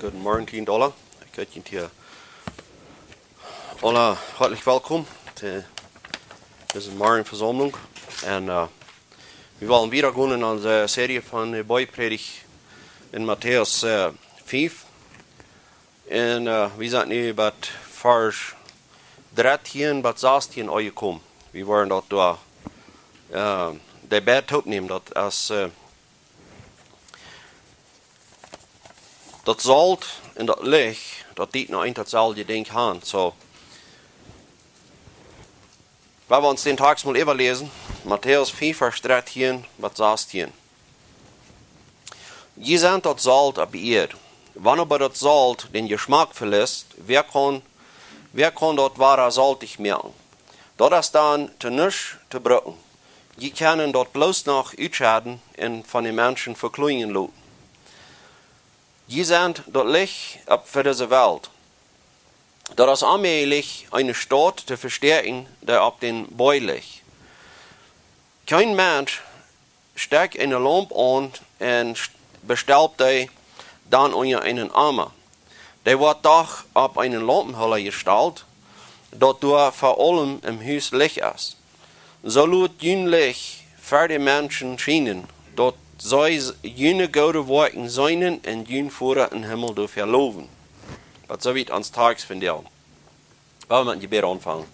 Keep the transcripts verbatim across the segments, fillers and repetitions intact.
Gooden Morjen, Tiendaula. Ekj heet junt hia aula hoatlich welkom to dise Morjenvesaumlunk. Un, äh, wie wellen wieda gonen en onse Serie von de Boajprädicht en Matäus, äh, fief. Un, äh, wie sent nu bie Varsch dartieen bat sastieen aunjekomen. Wie woaren daut doa, äh, de beid toopnämen. Daut es, äh, daut Solt un daut Licht, daut deit nu eent daut selwje Dinkj han. Soo, wan wie ons dän Takjst mol äwaläsen, Matäus fief, Varsch dartieen bat sastieen. Jie sent daut Solt opp de Ieed. Wan oba daut Solt dän Jeschmack veliest, wäa kaun, wäa kaun daut wada soltich moaken? Daut es dan to nuscht to brucken. Jie kjennen daut bloos noch utschedden un von de Menschen vekloajen loten. Jie sent daut Licht opp, fa dise Welt. Daut es onmäajlich, eene Staut to vestäakjen, dee opp dän Boajch licht. Kjeen Mensch stekjt eene Laump aun un st-, bestelpt dee dan unja eenen Ama. Dee woat doch opp eenen Laumpenhoola jestalt, daut doa ver aulem em Hus Licht es. Soo lot jun Licht ver de Menschen schienen, daut see s-, june goode Woakjen seenen un jun Voda em Himmel doafäa lowen. Daut soo wiet ons Takjst vondoag. Wan wie met een Jebäd aunfangen.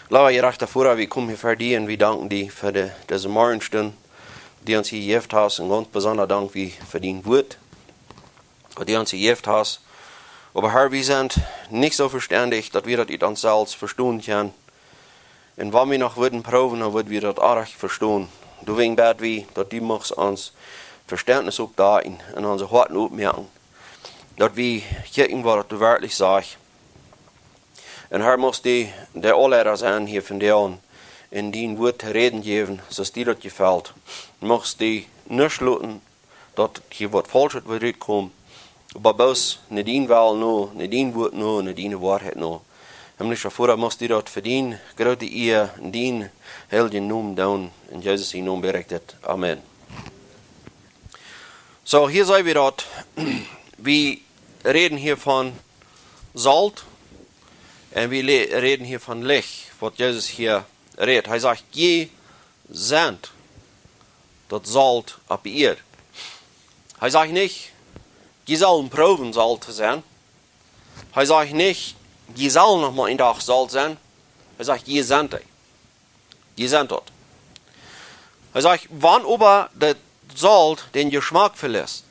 Leewa jerajchta Voda, wie komen hia ver die un wie danken die fa de, dise Morjenstund, dee du ons hia jejäft hast, un gaunz besonda dank wie fa dien Wuat, waut du ons jejäft hast. Oba Herr, wie sent nich soo vestendich, daut wie daut ut ons selfst vestonen kjennen. Un wan wie noch wudden proowen, dan wudd wie daut oajch vestonen. Doawäajen bäd wie, daut du muchst ons Vestentnis oppdakjen un onse Hoaten oppmoaken, daut wie kjikjen, waut du werkjlich sajchst. Un Herr, muchst du de Aunleida sennen hia vondoag un dien Wuat to räden jäwen, soo aus die daut jefelt. Muchst du nuscht loten, daut hia waut Faulschet wudd rutkomen, oba bloos no dien Wellen no, no dien Wuat no, no diene Woarheit no. Himmlischa Voda, muchst du daut fa diene groote Ea en dienen heiljen Nomen doonen. En Jesus sienen Nomen bäd ekj dit. Amen. Soo, hia seene wie daut, wie räden hia von Solt un wie le-, räden hia von Licht, waut Jesus hia rät. Hee sajcht, jie sent daut Solt opp de Ieed. Hee sajcht nich, jie sellen proowen Solt to sennen. Hee sajcht nich, jie sellen noch mol een Dach Solt sennen. Hee sajcht, jie sent dee. Jie sent daut. Hee sajcht, wan oba daut Solt dän Jeschmack veliest.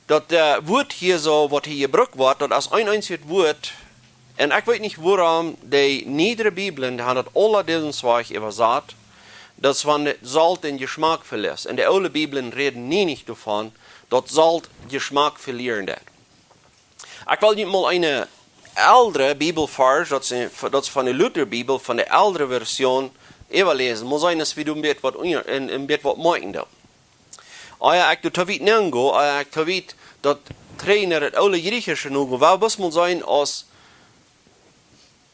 Daut, äh, Wuat hia soo, waut hia jebrukt woat, daut es een eensjet Wuat. Un ekj weet nich, wuarom de niedre Bibeln, dee haben daut aula disen Wajch äwasat, daut wan daut Solt dän Jeschmack veliest. Un de oole Bibeln räden nie nich doavon, daut Solt Jeschmack velieren deit. Ekj well nu mol een elren Bibelvarsch, daut es, daut es von de Lutherbibel, von de elre Version, äwaläsen. Mol seenen, aus wie doa een bät waut unja-, een, een bät waut moakjen doonen. Ea ekj doa too wiet nenn go, ea ekj too wiet daut trigj no daut oole Jriechische no go, well wie bloos mol seenen, aus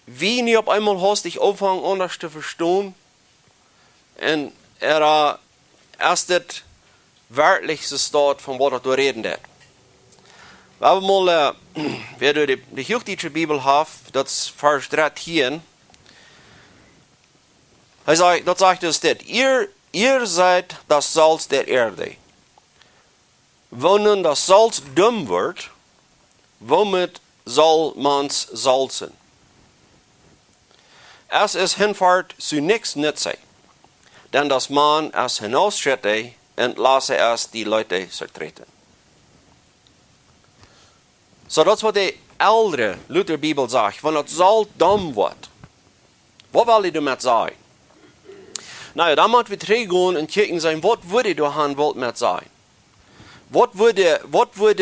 wie nu opp eemol haustich aunfangen aundasch to vestonen, un ea, äh, es dit werkjlich de Staut von waut daut doa räden deit. Wie haben mol, äh, wäa doa de, de huachdietsche Bibel haft, daut es Varsch dartieen. Hee sajcht, daut sajcht es dit: Ihr, ihr seid das Salz der Erde. Wo nun das Salz dumm wird, womit soll man's salzen? Es ist hinfort zu nichts nützlich, denn das man es hinausschütte und lasse es die Leute zertreten. Soo, daut es waut de elre Lutherbibel sajcht, wan daut Solt domm woat. Waut well hee doamet sajen? Na jo, dan mott wie trigj gonen un kjikjen seenen, waut wudd hee doa han wult met sajen? Waut wudd, waut wudd,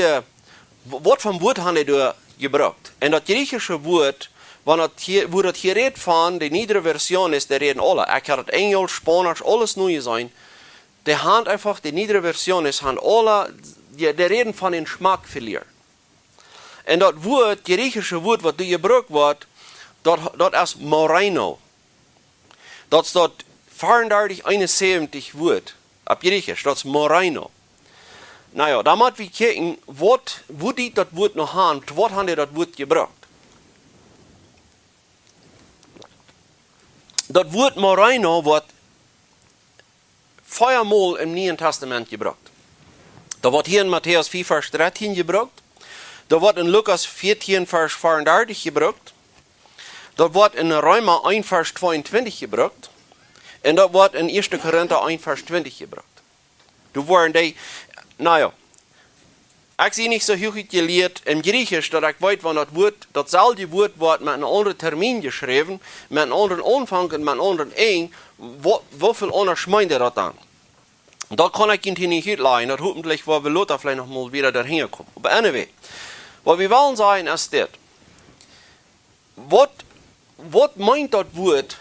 wa-, waut fa Wuat haud hee doa jebrukt? Un daut jriechische Wuat, wan daut hia, wua daut hia rät von, de niedre Version es, dee räden aula. Ekj hab daut Enjelsch, Spaunsch, aules nu jeseenen. Dee haben eefach, de niedre Version es, haben aula, dee, dee räden von een Schmack velieren. Un daut Wuat, jriechische Wuat, waut doa jebrukt woat, daut, daut es moraino. Daut es daut vierendartich eenensäwentich Wuat opp Jriechisch, daut es moraino. Na jo, dan mott wie kjikjen, waut, woo dee daut Wuat noch han, waut han dee daut Wuat jebrukt? Daut Wuat moreno woat veamol em Nieen Tastament jebrukt. Daut woat hia en Matäus vea Varsch dartieen jebrukt. Daut woat en Lukas vieetieen Varsch veeaundartich jebrukt. Daut woat en Reema een Varsch tweeuntwintich jebrukt. Un daut woat en ieeschte Korinta een Varsch twintich jebrukt. Doa woaren dee, na jo, ekj sie nich soo huach jelieet em Jriechischen, daut ekj weet, wan daut Wuat, daut selwje Wuat woat met een aundren Termin jeschräwen, met een aundren Aunfank un met een aundren Enj, woo, woo väl aundasch meent daut dan? Daut kaun ekj junt hia nich utlajen, daut hopentlich woa wie lota veleicht noch mol wada doahan komen. Oba anyway, waut wie wellen sajen es dit. Waut, waut meent daut Wuat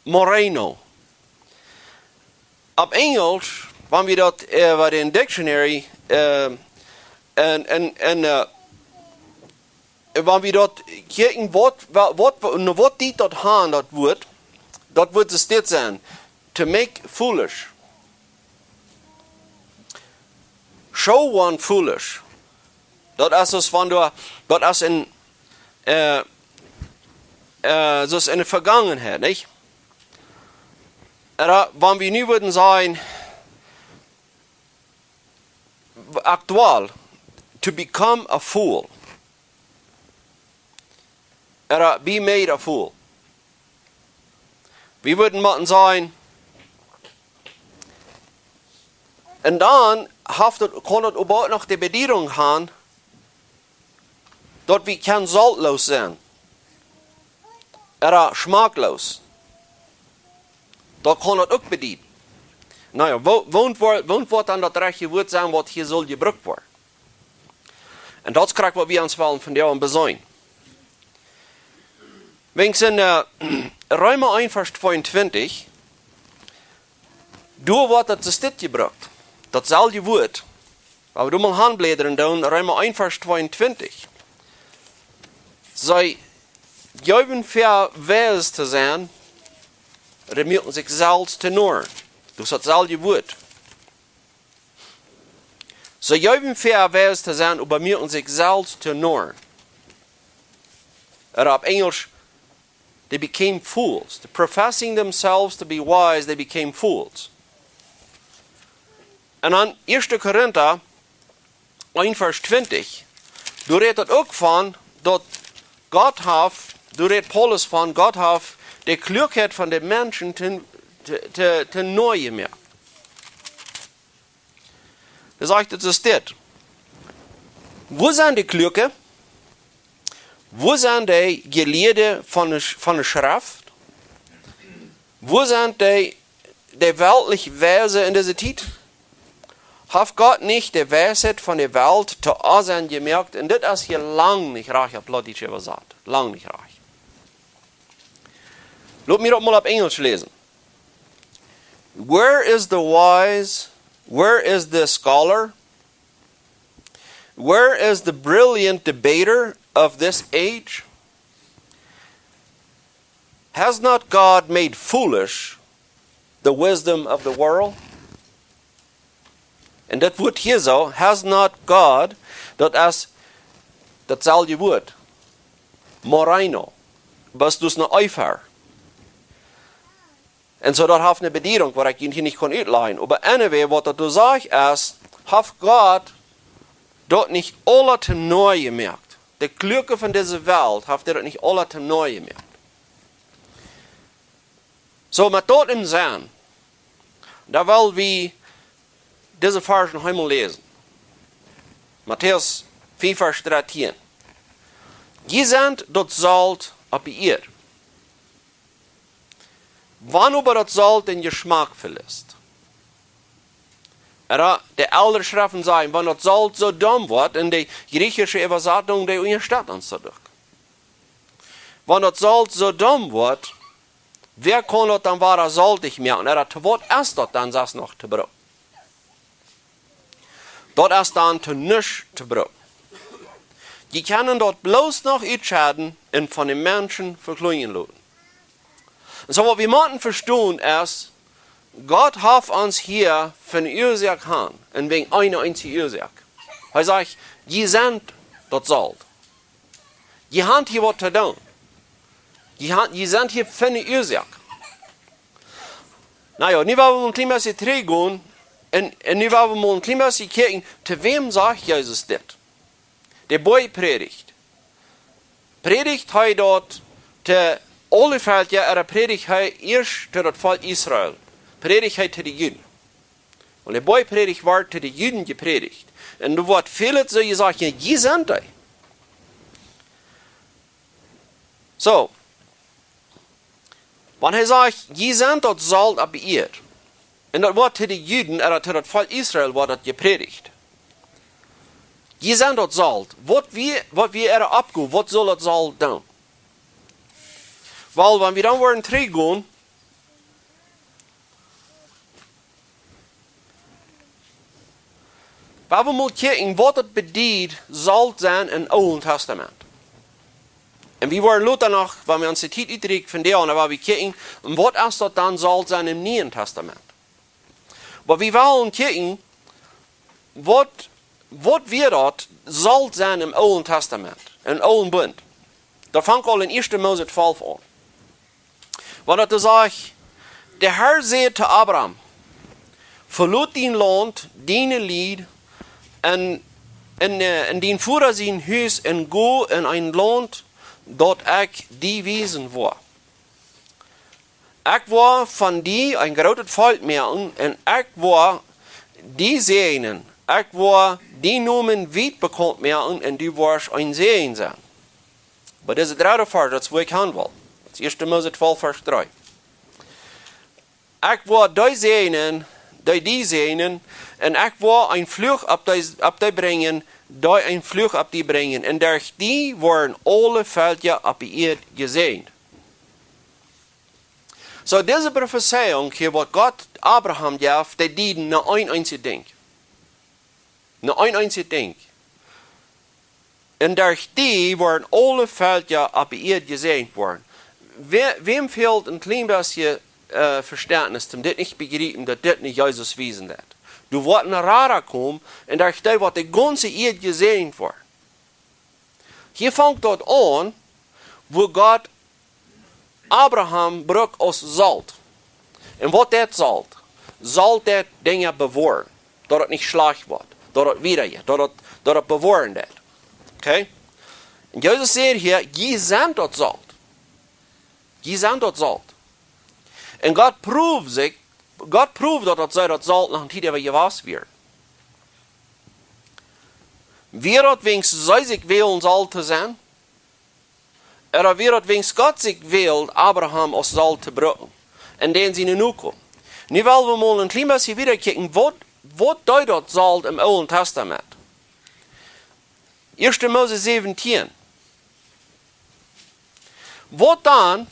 moreno? Opp Enjlisch, wan wie daut, äh, bie dän Dictionary, äh, en, en, en, äh, wan wie daut kjikjen, waut, wa-, waut, no waut dee daut han, daut Wuat, daut Wuat es dit sennen. To make foolish. Show one foolish. Daut es aus wan du, daut es en, äh, äh, daut es en de Vegangenheit, nich? Oba wan wie nu wudden sajen, aktuell, to become a fool. Oba be made a fool. Wie wudden motten sajen, un dan haft et, kaun et äwahaupt noch de Bediedunk han, daut wie kjennen soltloos sennen. Oba schmakjloos. Daut kaun daut uk bedieden. Na jo, woo, woont woat, woont woat dan daut rajchte Wuat sennen, waut hia saul jebrukt woaren? Un daut es krakjt waut wie ons wellen vondoag besennen. Wäajens en, äh, Reema een Varsch tweeuntwintich, doa woat daut soo steit jebrukt. Daut selwje Wuat. Oba wie doonen mol aunbläden dan Reema een Varsch tweeuntwintich. See jeewen väa weis to sennen, oba muaken sikj selfst to Noaren. Daut es daut selwje Wuat. See jeewen väa weis to sennen, oba muaken sikj selfst to Noaren. Oba opp Enjlisch, they became fools. The professing themselves to be wise, they became fools. Un dan ieeschte Korinta een Varsch twintich, doa rät et uk von daut Gott haft, doa rät Paulus von, Gott haft de Kluakheit von de Menschen to, to, to, to Noa jemoakt. Hee sajcht, et es dit. Wua sent de Kluake? Wua sent de Jelieede von de Sch-, von de Schreft? Wua sent de, de weltlich Weise en dise Tiet? Haft Gott nich de Weisheit von de Welt to Onsenn jemoakt? Un dit es hia lang nich rajcht opp Plautdietsch äwasat. Lang nich rajcht. Lot mie daut mol opp Enjlisch läsen. Where is the wise? Where is the scholar? Where is the brilliant debater of this age? Has not God made foolish the wisdom of the world? Un daut Wuat hia soo, has not God, daut es daut selwje Wuat. Moreno. Oba daut es een Eefar. Un soo, daut haft eene Bediedunk, waut ekj junt hia nich kaun utlajen. Oba anyway, waut daut doa sajcht es, haft Gott daut nich aula to Noa jemoakt? De Kluake von dise Welt, haft hee daut nich aula to Noa jemoakt? Soo, met daut em Senn, dan well wie dise Varsch noch eemol läsen. Matäus vea Varsch dartieen. Jie sent daut Solt opp de Ieed. Wan oba daut Solt dän Jeschmack veliest? Oba de eldre Schreften sajen, wan daut Solt soo domm woat, en de jriechische Äwasatunk, dee unjastett ons daut uk. Wan daut Solt soo domm woat, wäa kaun daut dan wada soltich moaken? Oba to waut es daut dan sest noch to brucken? Daut es dan to nuscht to brucken. Jie kjennen daut bloos noch utschedden un von de Menschen vekjlunjen loten. Un soo, waut wie motten vestonen es, Gott haft ons hia fa eene Uasoak han, un wäajen eene eensje Uasoak. Hee sajcht: "Jie sent daut Solt. Jie han hia waut to doonen. Jie han, jie sent hia fa eene Uasoak." Na jo, nu woa wie een kjlien bät trigj gonen, un, un nu woa wie een kjlien bät kjikjen, to wäm sajcht Jesus dit? De Boajch prädicht. Prädicht hee daut to aule Velkja, ooda prädicht hee ieescht to daut Volkj Israel? Prädicht hee to de Juden? Wan de Boajch prädicht, woat to de Juden jeprädicht. Un doa woat väl soo jesajcht: "Jo, jie sent dee." Soo, wan hee sajcht: "Jie sent daut Solt opp de Ieed." Un daut woat to de Juden, ooda to daut Volkj Israel, woat daut jeprädicht. "Jie sent daut Solt." Waut wia, waut wia äare Oppgow? Waut saul daut Solt doonen? Well, wan wie dan woaren trigj gonen, woa wie mol kjikjen, waut daut bediet, Solt sennen em Oolen Tastament. Un wie woaren lota noch, wan wie ons de Tiet utrikjen von doa aun, woa wie kjikjen, un waut es daut dan, Solt sennen em Nieen Tastament? Oba wie wellen kjikjen, waut, waut wia daut, Solt sennen em Oolen Tastament, em Oolen Bunt? Daut fangt aul en ieeschte Mose twalf aun. Wan daut doa sajcht: "De Herr säd to Abraham: Veloot dien Launt, diene Lied, un, un, äh, un dien Voda sien Hus, un go en een Launt, daut ekj die wiesen woa. Ekj woa von die een grootet Volkj moaken, un ekj woa die säajnen. Ekj woa dienen Nomen wiet bekaunt moaken, un du woascht een Säajen sennen." Oba dise dredde Varsch, daut es, wua ekj han well. Daut es ieeschte Mose twalf, Varsch dree. "Ekj woa dee säajnen, dee die säajnen, un ekj woa een Fluch opp dee, opp dee brinjen, dee een Fluch opp die brinjen. Un derch die woaren aule Velkja opp de Ieed jesäajent." Soo, dise Profezeiunk hia, waut Gott Abraham jeft, dee dieden no een eensjet Dinkj. No een eensjet Dinkj. "Un derch die woaren aule Velkja opp de Ieed jesäajent woaren." Wäa, wäm fält een kjlien bät, äh, Vestentnis, om dit nich to bejriepen, daut dit nich Jesus wiesen deit? Doa woat een Rada komen, un derch dee woat de gaunze Ieed jesäajent woaren. Hia fangt daut aun, wua Gott Abraham brukt aus Solt. Un waut deit Solt? Solt deit Dinja bewoaren, daut et nich schlajcht woat, daut et wieda jeit, daut et, daut et bewoaren deit. Okay? Un Jesus sajcht hia: "Jie sent daut Solt. Jie sent daut Solt." Un Gott proowd sikj, Gott proowd daut, daut see daut Solt noch een Tiet äwa jewast wieren. Wia daut wäajens see sikj wullen Solt to sennen? Ooda wia daut wäajens Gott sikj wull Abraham aus Solt to brucken? Un dan siene Nokomen. Nu well wie mol een kjlien bät wieda kjikjen, waut, waut deed daut Solt em Oolen Tastament? Ieeschte Mose säwentieen. Waut dan,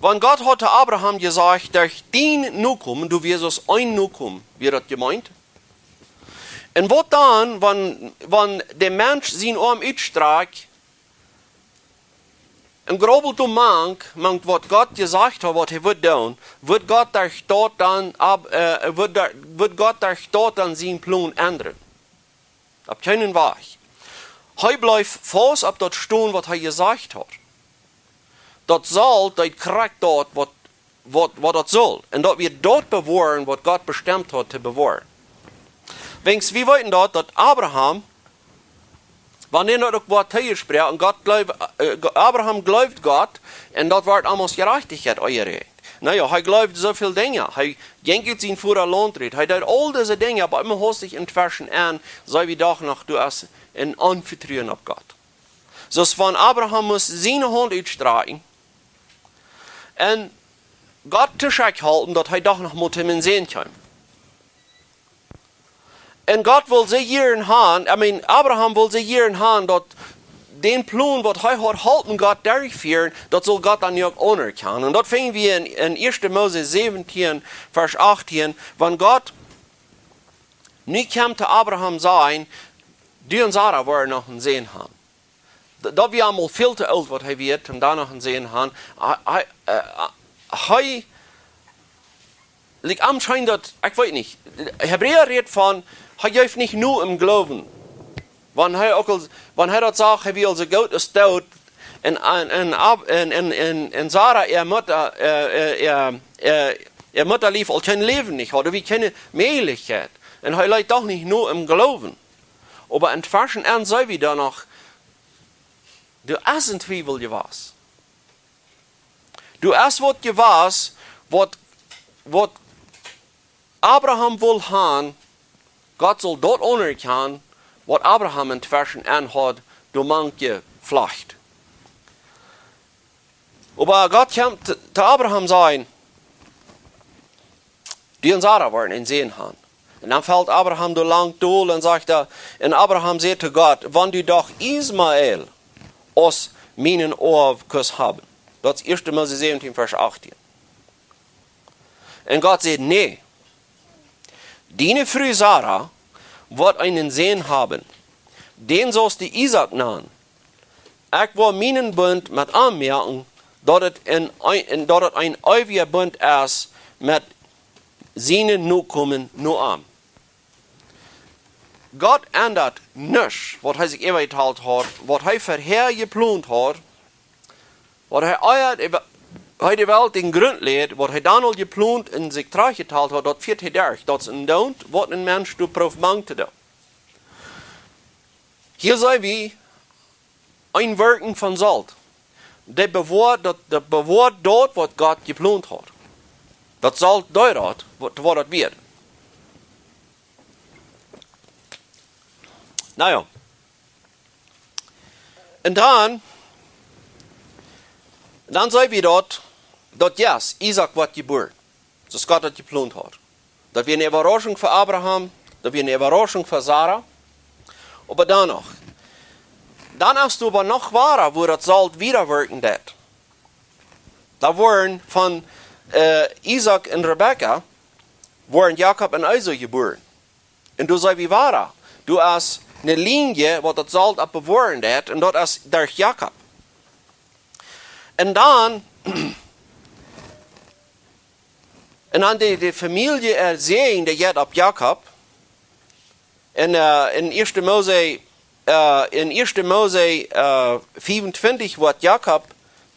wan Gott haud to Abraham jesajcht: "Derch dien Nokomen", doa wia soo een Nokomen, wia daut jemeent. Un waut dan, wan, wan de Mensch sienen Oarm utstrakjt un grubbelt doa mank, mank waut Gott jesajcht haud, waut hee wudd doonen, wudd Gott doa daut dan, ab, äh, wudd doa, wudd Gott doa daut dan sienen Plon endren? Opp kjeenen Wajch. Hee bleef faust opp daut stonen, waut hee jesajcht haud. Daut Solt, daut kjrieech daut, waut, waut, waut daut sull. Un daut wia daut bewoaren, waut Gott bestemt haud to bewoaren. Wäajens, wie weeten daut, daut Abraham, wan hee daut uk waut hee jesproaken, un Gott jleewd, äh, Abraham jleewd Gott, un daut wort aules Jerajchtichkjeit aunjeräakjent. Na jo, hee jleewd soo väl Dinja. Hee jinkj ut sien Voda Launt rut. Hee deed aul dise Dinja, oba emma haud sikj entweschen aun, see wie doch noch, doa es een Onvetruen opp Gott. Soo aus wan Abraham must siene Haunt utstrakjen un Gott toschekj hoolen, daut hee doch noch mott em Sän kjeem. Un Gott wull see jieren han, I mean, Abraham wull see jieren han, daut dän Plon, waut hee haud, halpen Gott derchfieren, daut sull Gott dan uk aunerkjanen. Un daut finj wie en, en Ieeschte Mose säwentieen, Varsch achtieen, wan Gott nu kjemt to Abraham sajen: "Du un Sara woaren noch een Sän han." D-, daut wia aul väl to oolt, waut hee wia, om doa noch een Sän han. Hee, hee, äh, hee Like, am schient daut, ekj weet nich. Hebräa rät von, hee jeef nich no em Gloowen. Wan hee uk aul, wan hee daut sach, hee wia aul soo goot aus doot. Un, un, un, Ab- un, un, un, un Sara, äa Mutta, äh, äh, äa, äh, äa Muttalief aul kjeen Läwen nich haud, wia kjeene Mäajlichkjeit. Un hee leet doch nich no em Gloowen. Oba entweschen en see wie doa noch, doa es een Twiewel jewast. Doa es waut jewast, waut, waut Abraham wull han, Gott sull daut aunerkjanen, waut Abraham entweschen en haud, doa mank jeflajcht. Oba Gott kjemt to Abraham sajen, du un Sara woaren een Sän han. Un dan felt Abraham doa lang dol un sajcht hee, un Abraham säd to Gott, wan du doch Ismael aus mienen Oaw kust haben. Daut es ieeschte Mose säwentieen, Varsch achtieen. Un Gott säd, nä, diene Fru Sara woat eenen Sän haben, dän saust du Isaak nanen. Ekj woa mienen Bunt met am moaken, daut et een, een, daut et een eewja Bunt es met siene Nokomen no am. Gott endat nuscht, waut hee sikj äwajetalt haud, waut hee verhäa jeplont haud, waut hee ea, hee de Welt dän Grunt läd, waut hee dan aul jeplont un sikj trajchtjetalt haud, daut fieet hee derch. Daut es een Doont, waut een Mensch doa prooft mank to doonen. Hia see wie een Werkjen von Solt. Daut bewoat, daut, daut bewoat daut, waut Gott jeplont haud. Daut Solt deed daut, waut, waut daut wia. Na jo. Un dan, dan see wie daut, daut yes, Isaak woat jebuaren. Soo aus Gott daut jeplont haud. Daut wia eene Äwarauschunk fa Abraham, daut wia eene Äwarauschunk fa Sara. Oba dan noch. Dan es doa oba noch wada, woo daut Solt wieda werkjen deit. Doa woaren von, äh, Isaak un Rebekka, woaren Jakob un Esau jebuaren. Un doa see wie wada, doa es eene Linie, waut daut Solt opp bewoaren deit, un daut es derch Jakob. Un dan, un dan de, de Famielje äa Sän, dee jeit opp Jakob. En, äh, en ieeschte Mose, äh, en ieeschte Mose, äh, vieeuntwintich woat Jakob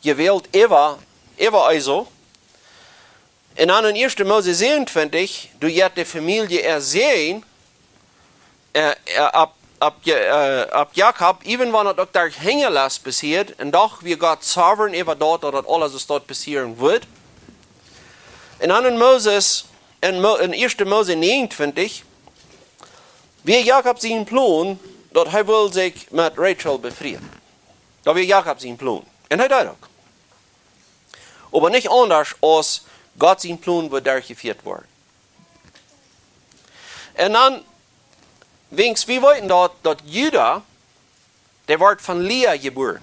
jewält äwa, äwa Esau. Un dan en ieeschte Mose säwenuntwintich, doa jeit de Famielje äa Sän, äh, äh, opp, opp, Ja- äh, opp Jakob, even wan daut uk doa hinjalass passieet, un doch wia Gott sovereign äwa daut, daut daut aules soo doa passieren wudd. Un dan en Moses, en Mo-, en ieeschte Mose näajenuntwintich, wia Jakob sien Plon, daut hee wull sikj met Rachel befrieen. Daut wia Jakob sien Plon. Un hee deed uk. Oba nich aundasch aus Gott sien Plon wudd derchjefieet woaren. Un dan, wiels wie weeten daut, daut Juda, dee woat von Lea jebuaren.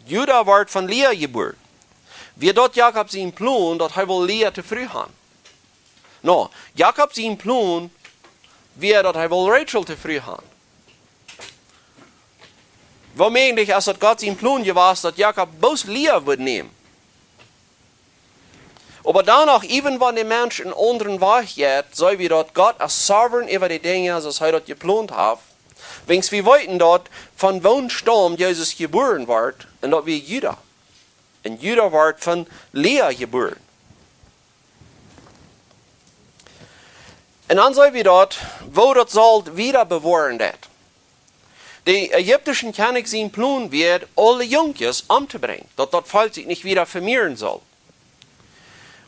Juda woat von Lea jebuaren. Wia daut Jakob sien Plon, daut hee wull Lea to Fru han? No, Jakob sien Plon wia, daut hee wull Rachel to Fru han. Woo mäajlich es daut Gott sien Plon jewast, daut Jakob bloos Lea wudd nämen? Oba dan noch, even wan de Mensch eenen aundren Wajch jeit, see wie daut Gott es sovereign äwa de Dinja, soo aus hee daut jeplont haft. Wiels wie weeten daut, von woon Staum Jesus jebuaren woat, un daut wia Juda. Un Juda woat von Lea jebuaren. Un dan see wie daut, woo daut Solt wieda bewoaren deit. De ägiptischen Kjennich sien Plon wia, aule Junkjes omtobrinjen, daut daut Volkj sikj nich wieda vemieren sull.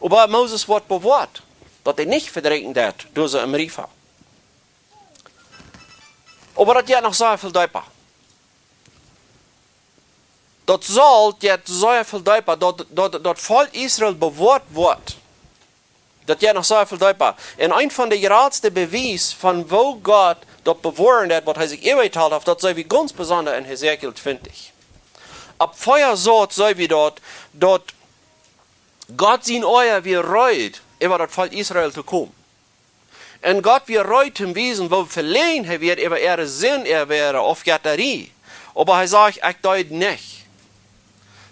Oba Moses woat bewoat, daut hee nich vedrinkjen deed, doa see em Riefa. Oba daut jeit noch sea väl deepa. Daut Solt jeit sea väl deepa, daut, daut, daut Volkj Israel bewoat woat. Daut jeit noch sea väl deepa. Un een von de jratste Bewies von woo Gott daut bewoaren deit, waut hee sikj äwajetalt haft, daut see wie gaunz besonda en Hesekiel twintich. Opp vea Sied see wie daut, daut Gott sien Oaja wia reed, äwa daut Volkj Israel to komen. Un Gott wia reed to wiesen, woo veläajen hee wia äwa äare Sind, äwa äare Aufjettarie. Oba hee sajcht, ekj doo daut nich.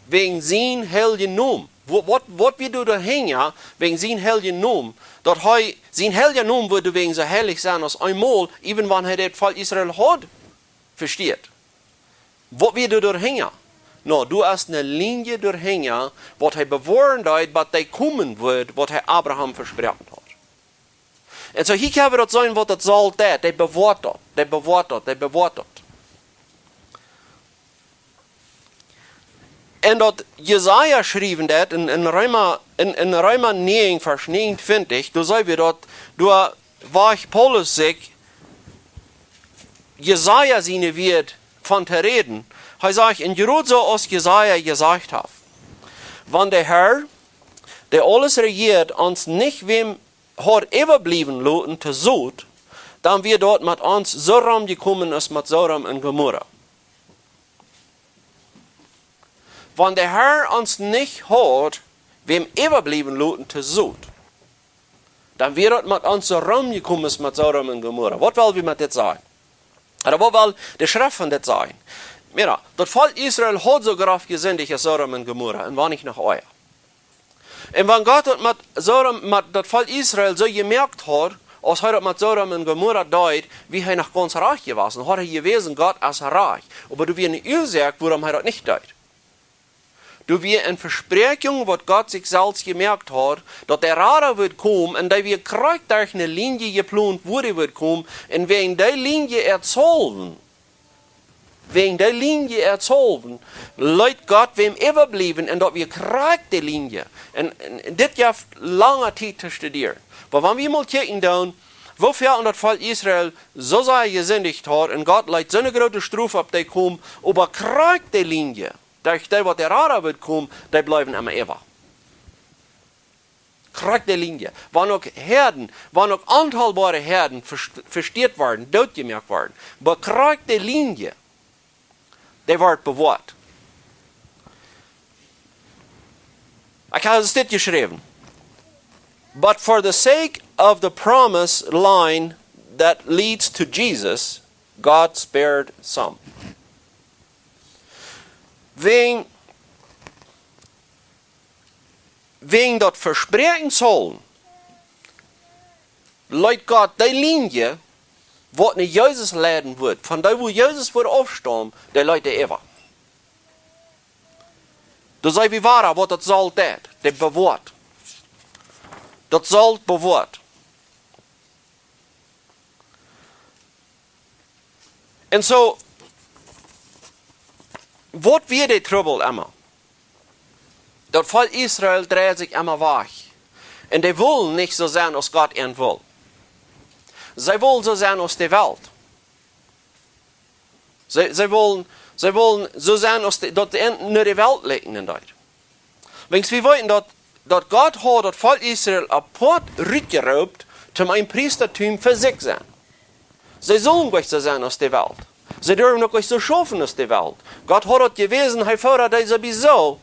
Wäajen sien heiljen Nomen. Waut, waut, waut wia doa hinja wäajen sien heiljen Nomen? Daut hee, sien heilja Nomen wudd wäajen soo heilich sennen aus eemol, even wan hee daut Volkj Israel haud vesteet. Waut wia doa hinja? No, doa es eene Linie doa hinja, waut hee bewoaren deed, waut dee komen wudd, waut hee Abraham vesproaken haud. Un soo hia kjenn wie daut seenen, waut daut Solt deed. Dee bewoat daut, dee bewoat daut, dee bewoat daut. Un daut Jesaja schriewen deed en, en Reema, en, en Reema näajen, Varsch näajenuntwintich, doa seenen wie daut, doa wajch Paulus sikj Jesaja siene Wieed von to räden. Hee sajcht, un jrod soo aus Jesaja jesajcht haft: Wan de Herr, dee aules rejieet, ons nich wäm haud äwabliewen loten to Sot, dan wia daut met ons soo romjekomen aus met Sodom un Gomorra. Wan de Herr ons nich haud wäm äwabliewen loten to Sot, dan wia daut met ons soo romjekomen aus met Sodom un Gomorra. Waut well wie met dit sajen? Ooda waut well de Schreft von dit sajen? Mira, daut Volkj Israel haud soo groff jesindicht aus Sodom un Gomorra, un wan nich noch ea. Un wan Gott daut met Sodom, met daut Volkj Israel soo jemoakt haud, aus hee daut met Sodom un Gomorra deed, wia hee noch gaunz rajcht jewast, haud hee jewäsen, Gott es rajcht. Oba doa wia eene Uasoak, wuarom hee daut nich deed. Doa wia eene Vespräakjunk, waut Gott sikj selfst jemoakt haud, daut de Rada wudd komen, un dee wia krakjt derch eene Linie jeplont, wua dee wudd komen, un wäajen dee Linie äa Zolwen, wäajen dee Linie äa Zolwen, leet Gott wäm äwabliewen, un daut wia krakjt dee Linie. Un, un dit jeft lange Tiet to studieren. Oba wan wie mol kjikjen doonen, woo väl daut Volkj Israel soo sea jesindicht haud, un Gott leet soone groote Strof opp dee komen, oba krakjt dee Linie, derch dee waut de Rada wudd komen, dee bleewen emma äwa. Krakjt dee Linie. Wan uk Häaden, wan uk ontalbare Häaden vest-, vesteet worden, dootjemoakt worden. Oba krakjt dee Linie, dee wort bewoat. Ekj hab dit jeschräwen. But for the sake of the promise line that leads to Jesus, God spared some. Wäajen, wäajen daut Vespräakjen Zolwen, leet Gott dee Linie, waut no Jesus leiden wudd, von dee, wua Jesus wudd aufstaumen, dee leet dee äwa. Doa seenen wie wada, waut daut Solt deed, dee bewoat. Daut Solt bewoat. Un soo, waut wia de Trubbel emma? Daut Volkj Israel dreid sikj emma wajch. Un dee wullen nich soo sennen aus Gott an wull. See wullen soo sennen aus de Welt. See, see wullen, see wullen soo sennen aus de, daut de, no de Welt likjnen deed. Wäajen wie weeten daut, daut Gott haud daut Volkj Israel apoat rutjeroopt, om een Priestatum fa sikj sennen. See sullen nich soo sennen aus de Welt. See durwen uk nich soo schaufen aus de Welt. Gott haud daut jewäsen, hee fodad dee sowieso.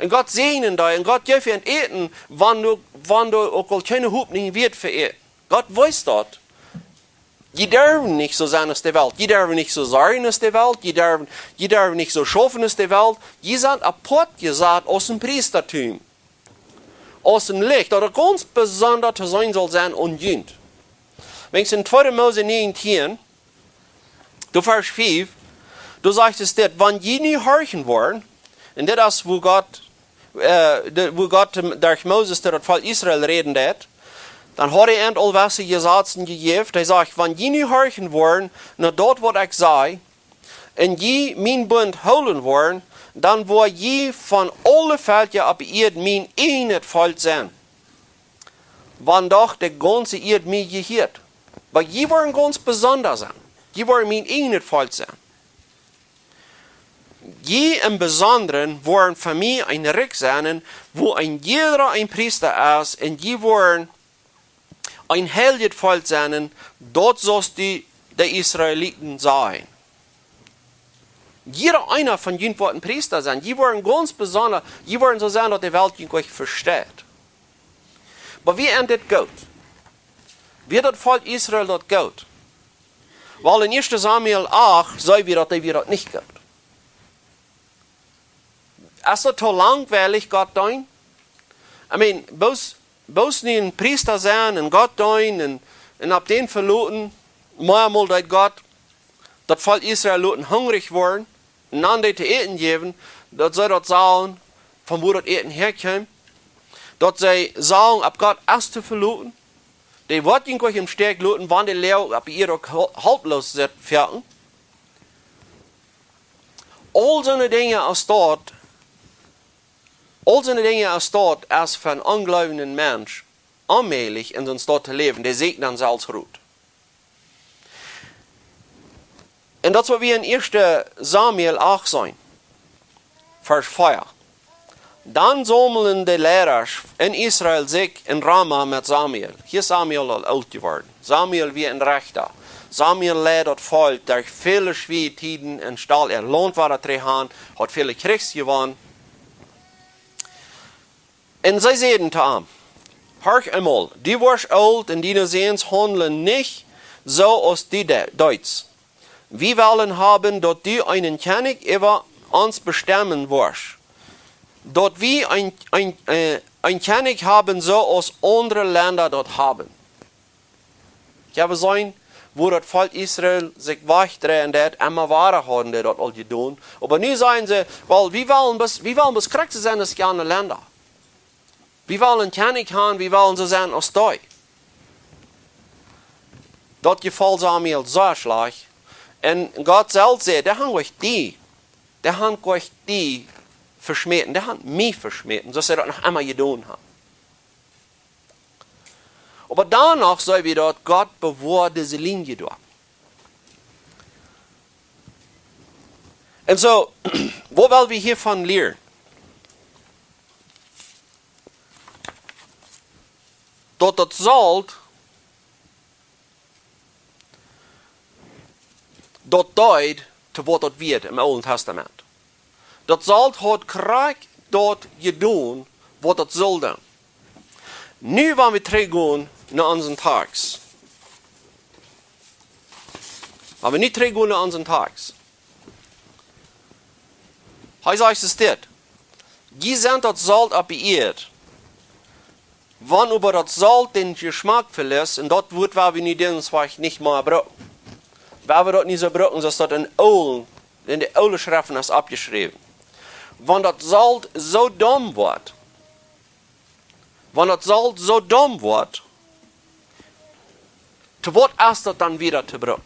Un Gott säajend dee, un Gott jeef an Äten, wan doa, wan doa uk aul kjeene Hopninj wia fa Äten. Gott wees daut. Jie derwen nich soo sennen aus de Welt. Jie derwen nich soo sorjen aus de Welt. Jie derwen, jie derwen nich soo schaufen aus de Welt. Jie sent apoat jesat aus een Priestatum. Aus een Licht, daut et gaunz besonda to seenen saul sennen aun junt. Wäajen en tweede Mose näajentieen, doa Varsch fief, doa sajcht et dit: Wan jie nu horchen woaren, un dit es wua Gott, äh, de, wua Gott derch Moses to daut Volkj Israel räden deed, dan haud hee an aul jewesse Jesazen jejäft. Hee sajcht: Wan jie nu horchen woaren no daut, waut ekj saj, un jie mienen Bunt hoolen woaren, dan woa jie von aule Velkja opp de Ieed mien eejnet Volkj sennen. Wan doch de gaunze Ieed mie jehieet. Oba jie woaren gaunz besonda sennen. Jie woaren mien eejnet Volkj sennen. Jie em Besondren woaren fa mie een Rikj sennen, wua een jieda een Priesta es, un jie woaren een heiljet Volkj sennen, daut saust du de Israeliten sajen. Jieda eena von junt woat een Priesta sennen. Jie woaren gaunz besonda, jie woaren soo sennen, daut de Welt junt nich vesteit. Oba wia an dit goot? Wia daut Volkj Israel daut goot? Wiels en ieeschte Samuel acht seenen wie, daut dee wia daut nich goot. Es daut too langwielich, Gott deenen? I mean, bloos, bloos nu een Priesta sennen un Gott deenen un, un opp dän veloten. Meamol deed Gott daut Volkj Israel loten hungrich woaren un dan dee to äten jäwen, daut see daut sagen, von wua daut Äten häakjeem, daut see sagen, opp Gott es to veloten, dee woat junt nich em Stich loten, wan dee Läwen opp de Ieed uk hol-, holploos sent, foaken. Aul soone Dinja aus daut, aul soone Dinja aus daut es fa een onjleewja Mensch onmäajlich, en soon Staut to läwen, dee sieekjt dan selfst Rot. Un daut es waut wie en ieeschte Samuel acht seenen, Varsch vea. Dan saumelden de Leida en Israel sikj en Rama met Samuel. Hia es Samuel aul oolt jeworden. Samuel wia een Rechta. Samuel leid daut Volkj derch väle schwoare Tieden un stald äa Launt wada trigj han, haud väle Kjrichs jewonnen. Un see säden to am: Horch emol, du woascht oolt un diene Säns haundlen nich soo aus du de-, deetst. Wie wellen haben, daut du eenen Kjennich äwa ons bestemmen woascht, daut wie een, een, äh, een Kjennich haben soo aus aundre Lenda daut haben. Jie haben jeseenen, woo daut Volkj Israel sikj wajchdreien deed, emma wada hauden dee daut aul jedonen. Oba nu sajen see: Well, wie wellen bloos, wie wellen bloos krakjt soo sennen aus de aundre Lenda. Wie wellen een Kjennich han, wie wellen soo sennen aus dee. Daut jefoll Samuel sea schlajcht. Un Gott selfst säd: Dee han nich die, dee han nich die veschmäten, dee han mie veschmäten, soo aus see daut noch emma jedonen haben. Oba doano seenen wie daut Gott bewoat dise Linie doa. Un soo, waut well wie hiavon lieren? Daut daut Solt, daut deed to waut daut wia em Oolen Testament. Daut Solt haud krakjt daut jedonen, waut daut sull doonen. Nu, wan wie trigjgonen no onsen Tekst. Wan wie nu trigjgonen no onsen Tekst. Hee sajcht es dit: Jie sent daut Solt opp de Ieed. Wan oba daut Solt dän Jeschmack veliet, un daut Wuat woa wie nu dän Wajch nich mea brucken. Woa wie daut nich soo brucken, soo aus daut en oolen, en de oole Schreften es oppjeschräwen. Wan daut Solt soo domm woat, wan daut Solt soo domm woat, to waut es daut dan wada to brucken?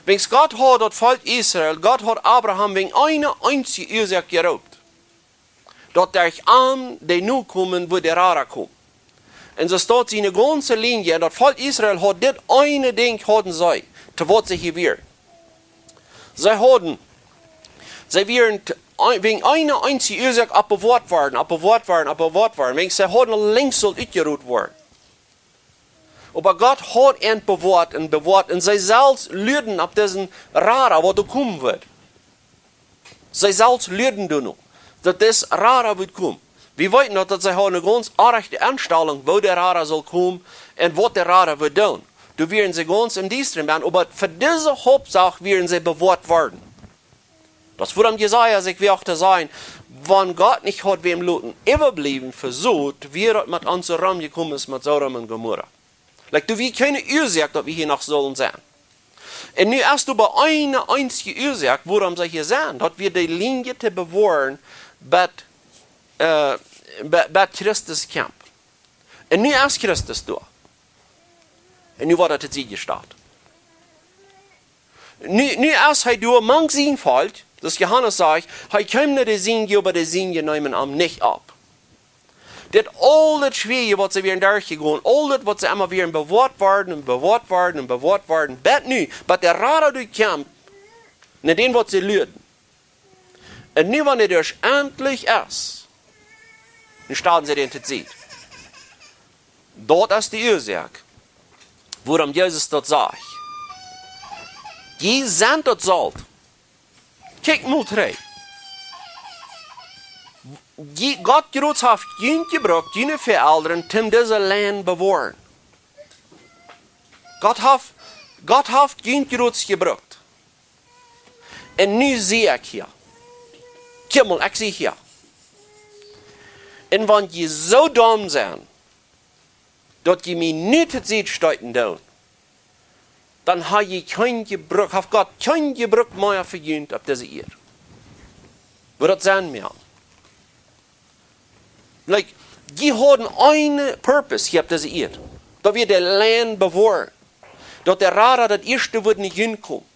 Wiels Gott haud daut Volkj Israel, Gott haud Abraham wäajen eene eensje Uasoak jeroopt. Daut derch am de Nokomen wudd de Rada komen. Un soo steit siene gaunze Linie, un daut Volkj Israel haud dit eene Dinkj, hauden see, to waut see hia wieren. See hauden, see wieren t-, ei-, wäajen eene eensje Uasoak opp bewoat worden, opp bewoat worden, opp bewoat worden. Wäajen see hauden längst sullt utjerot woaren. Oba Gott haud an bewoat un bewoat. Un see selfst luaden opp disen Rada, waut doa komen wudd. See selfst luaden doano, daut dis Rada wudd komen. Wie weeten daut, daut see hauden eene gaunz orrajchte Enstalunk, woo de Rada sull komen un waut de Rada wudd doonen. Doa wieren see gaunz em Diestren, oba fa dise Hauptsach wieren see bewoat worden. Daut es wuarom Jesaja sikj wada to sajen, wan Gott nich haud wäm loten äwabliewen fa Sot, wia daut met ons soo romjekomen aus met Sodom un Gomorra. Like, doa wia kjeene Uasoak, daut wie hia noch sullen sennen. Un nu es doa oba eene eensje Uasoak, wuarom see hia sent, daut wia de Linie to bewoaren, bat, äh, bat, bat Christus kjemt. Un nu es Christus doa. Un nu woat hee to Sied jestalt. Nu, nu es hee doa mank sien Volkj, daut Johanes sajcht, hee kjeem no de Siene, oba de Siene neemen am nich opp. Dit aul daut Schwoare, waut see wieren derchjegonen, aul daut, waut see emma wieren bewoat worden un bewoat worden un bewoat worden, bat nu, bat de Rada doa kjeem, no dän, waut see luaden. Un nu, wan hee doa endlich es, nu stalden see dän to Sied. Daut es de Uasoak, wuarom Jesus daut sajcht. Jie sent daut Solt. Kjikj mol trigj. Jie, Gott jrods haft junt jebrukt, june Väaelren, toom dise Lien bewoaren. Gott haft, Gott haft junt jrods jebrukt. Un nu sie ekj hia. Kjikj mol, ekj sie hia. Un wan jie soo domm sent, daut jie mie nu to Sied steeten doonen, dan ha jie kjeen Jebruck, haft Gott kjeen Jebruck mea fa junt opp dise Ieed. Woo daut sennen mea. Like, jie hauden een Purpose hia opp dise Ieed. Daut wia de Land bewoaren. Daut de Rada daut ieeschte wudd no junt komen.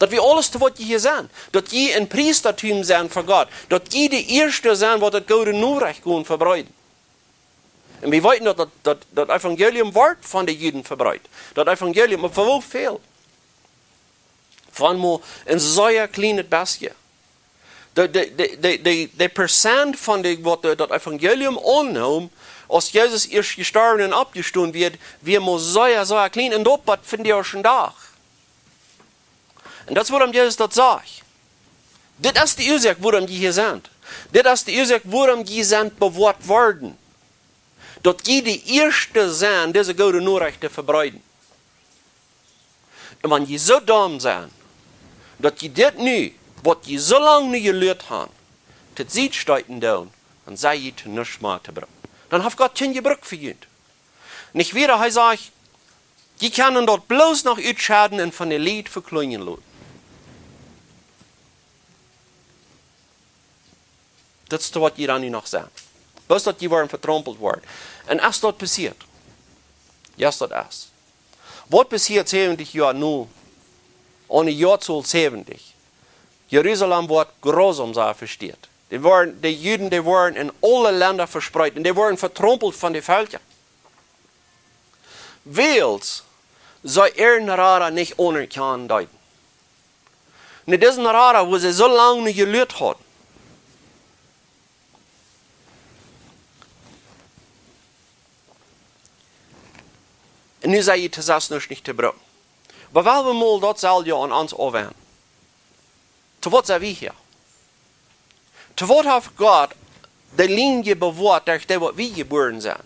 Daut wia aules to waut jie hia sent. Daut jie een Priestatum sent fa Gott. Daut jie de ieeschte sent waut daut goode Norecht gonen vebreeden. Un wie weeten daut, daut, daut, daut Evangelium woat von de Juden vebreet. Daut Evangelium, oba fa woo väl? Von mau een sea kjlienet bestje. De, de, de, de, de, de Prozent von de, waut de, daut Evangelium aunneem, aus Jesus ieescht jestorwen un oppjestonen wia, wia mau sea, sea kjlien. Un daut bat vondoag dän Dach. Un daut es wuarom Jesus daut sajcht. Dit es de Uasoak wuarom jie hia sent. Dit es de Uasoak wuarom jie sent bewoat worden. Daut jie de ieeschte sent, dise goode Norecht to vebreeden. Un wan jie soo domm sent, daut jie dit nu, waut jie soo lang nu jeluat haben, to Sied steeten doonen, dan sent jie to nuscht mea to brucken. Dan haft Gott kjeen Jebruck fa junt. Nich wada, hee sajcht, jie kjennen daut bloos noch utschedden un von de Lied vekjlinjen loten. Daut es waut jie dan nu noch sent. Bloos daut jie woaren vetraumpelt woaren. Un es daut passieet? Jo, daut es. Waut passieet säwentich Joa nu? Aun de Joa zevenentich. Jerusalem woat grausam sea vesteet. Dee woaren, de Juden, dee woaren en aule Lenda vespreet. Un dee woaren vetraumpelt von de Velkja. Wiels see äaren Rada nich aunerkjanen deeden. Nu, disen Rada, wua see soo lang no jeluat hauden. Un nu sent jie to sest nuscht nich to brucken. Oba well wie mol daut selwje aun ons aunwenjen. To waut sent wie hia? To waut haft Gott de Linie bewoat, derch dee waut wie jebuaren sent?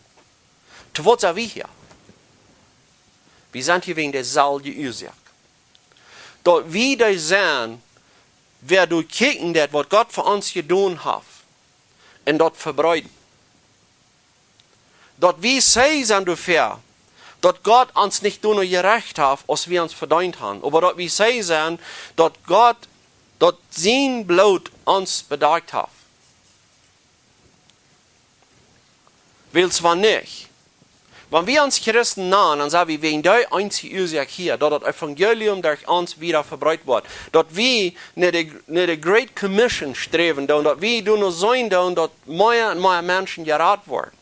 To waut sent wie hia? Wie sent hia wäajen deselwje Uasoak. Daut wie dee sent, wäa doa kjikjen deit, waut Gott fa ons jedonen haft, un daut vebreeden. Daut wie see sent doafäa, daut Gott ons nich doano jerecht haft, aus wie ons vedeent haben, oba daut wie see sent, daut Gott, daut sien Bloot ons bedakjt haft. Wiels wan nich, wan wie ons Christen nanen, dan sent wie wäajen dee eensje Uasoak hia, daut daut Evangelium derch ons wieda vebreet woat. Daut wie no de, no de Great Commission sträwen doonen, daut wie doano seenen doonen, daut mea un mea Menschen jerat woaren.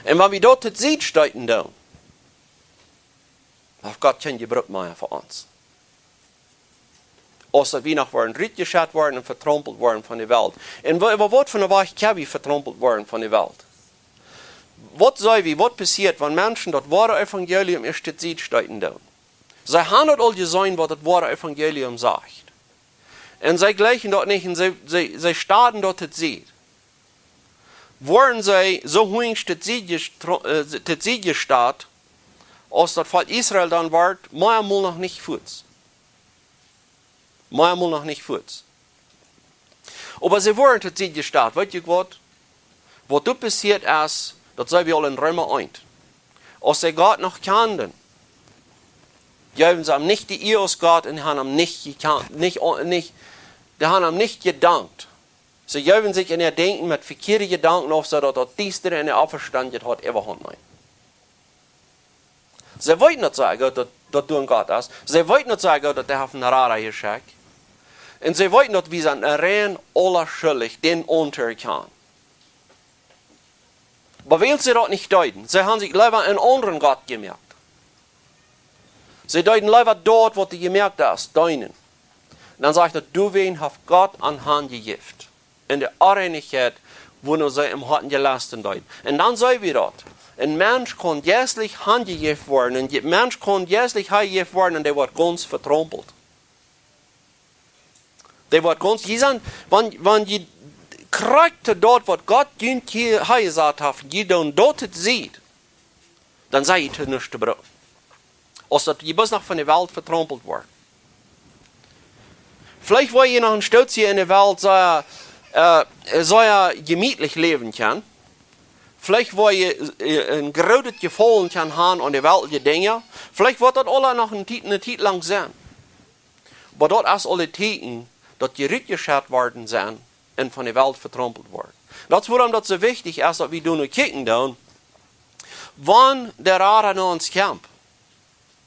Un wan wie daut to Sied steeten doonen, dan haft Gott kjeen Jebruck mea fa ons. Aus daut wie noch woaren rutjeschat woaren un vetraumpelt woaren von de Welt. Un wa-, wa-, waut fa een Wajch kjenn wie vetraumpelt woaren von de Welt? Waut sent wie, waut passieet, wan Menschen daut woare Evangelium ieescht to Sied steeten doonen? See haben daut aul jeseenen, waut daut woare Evangelium sajcht. Un see jlikjen daut nich un see, see, see stonen daut to Sied. Woaren see soo huach to Sied jestro-, äh, to Sied jestalt, aus daut Volkj Israel dan wort, mea mol noch nich fuaz. Mea mol noch nich fuaz. Oba see woaren to Sied jestalt. Weet jie waut? Waut doa passieet es, daut sent wie aul en Reema eent. Aus see Gott noch kjanden, jeewen see am nich de Ea aus Gott un haben am nich jekjant, nich, nich, dee haben am nich jedankt. See jeewen sikj en äa Denkjen met vekjieede Jedanken auf, soo daut daut Diestre en äa Aufstaut haud äwahaunt nemt. See weeten daut sea goot, daut, daut doa een Gott es. See weeten daut sea goot, daut dee haft een Rada jeschekjt. Un see weeten daut wie sent rein aula schuldich, dän auntoerkjanen. Oba wiels see daut nich deeden, see haben sikj leewa een aundren Gott jemoakt. See deeden leewa daut, waut dee jemoakt haud, deenen. Dan sajcht daut, doawäajen haft Gott an hanjejäft. En de Onreinichkjeit, wua no see em Hoaten jelasten deeden. Un dan seenen wie daut. Een Mensch kaun jeistlich hanjejäft woaren. Een Je-, Mensch kaun jeistlich hanjejäft woaren un dee woat gaunz vetraumpelt. Dee woat gaunz, jie sent, wan, wan jie krakjt daut, waut Gott junt hia hanjesat haft, jie doonen daut to Sied, dan sent jie to nuscht to brucken. Aus daut jie bloos noch von de Welt vetraumpelt woaren. Veleicht woa jie noch een Stootje en de Welt sea, äh, sea jemietlich läwen kjennen. Veleicht woa jie, äh, een grootet Jefaulen kjennen haben aun de weltliche Dinja. Veleicht woat daut aula noch eene Tiet, eene Tiet lang sennen. Oba daut es aul daut Tieekjen, daut jie rutjeschekjt worden sent un von de Welt vetrompelet worden. Daut es wuarom daut soo wichtich es, daut wie doano kjikjen doonen, wan de Rada no ons kjemt.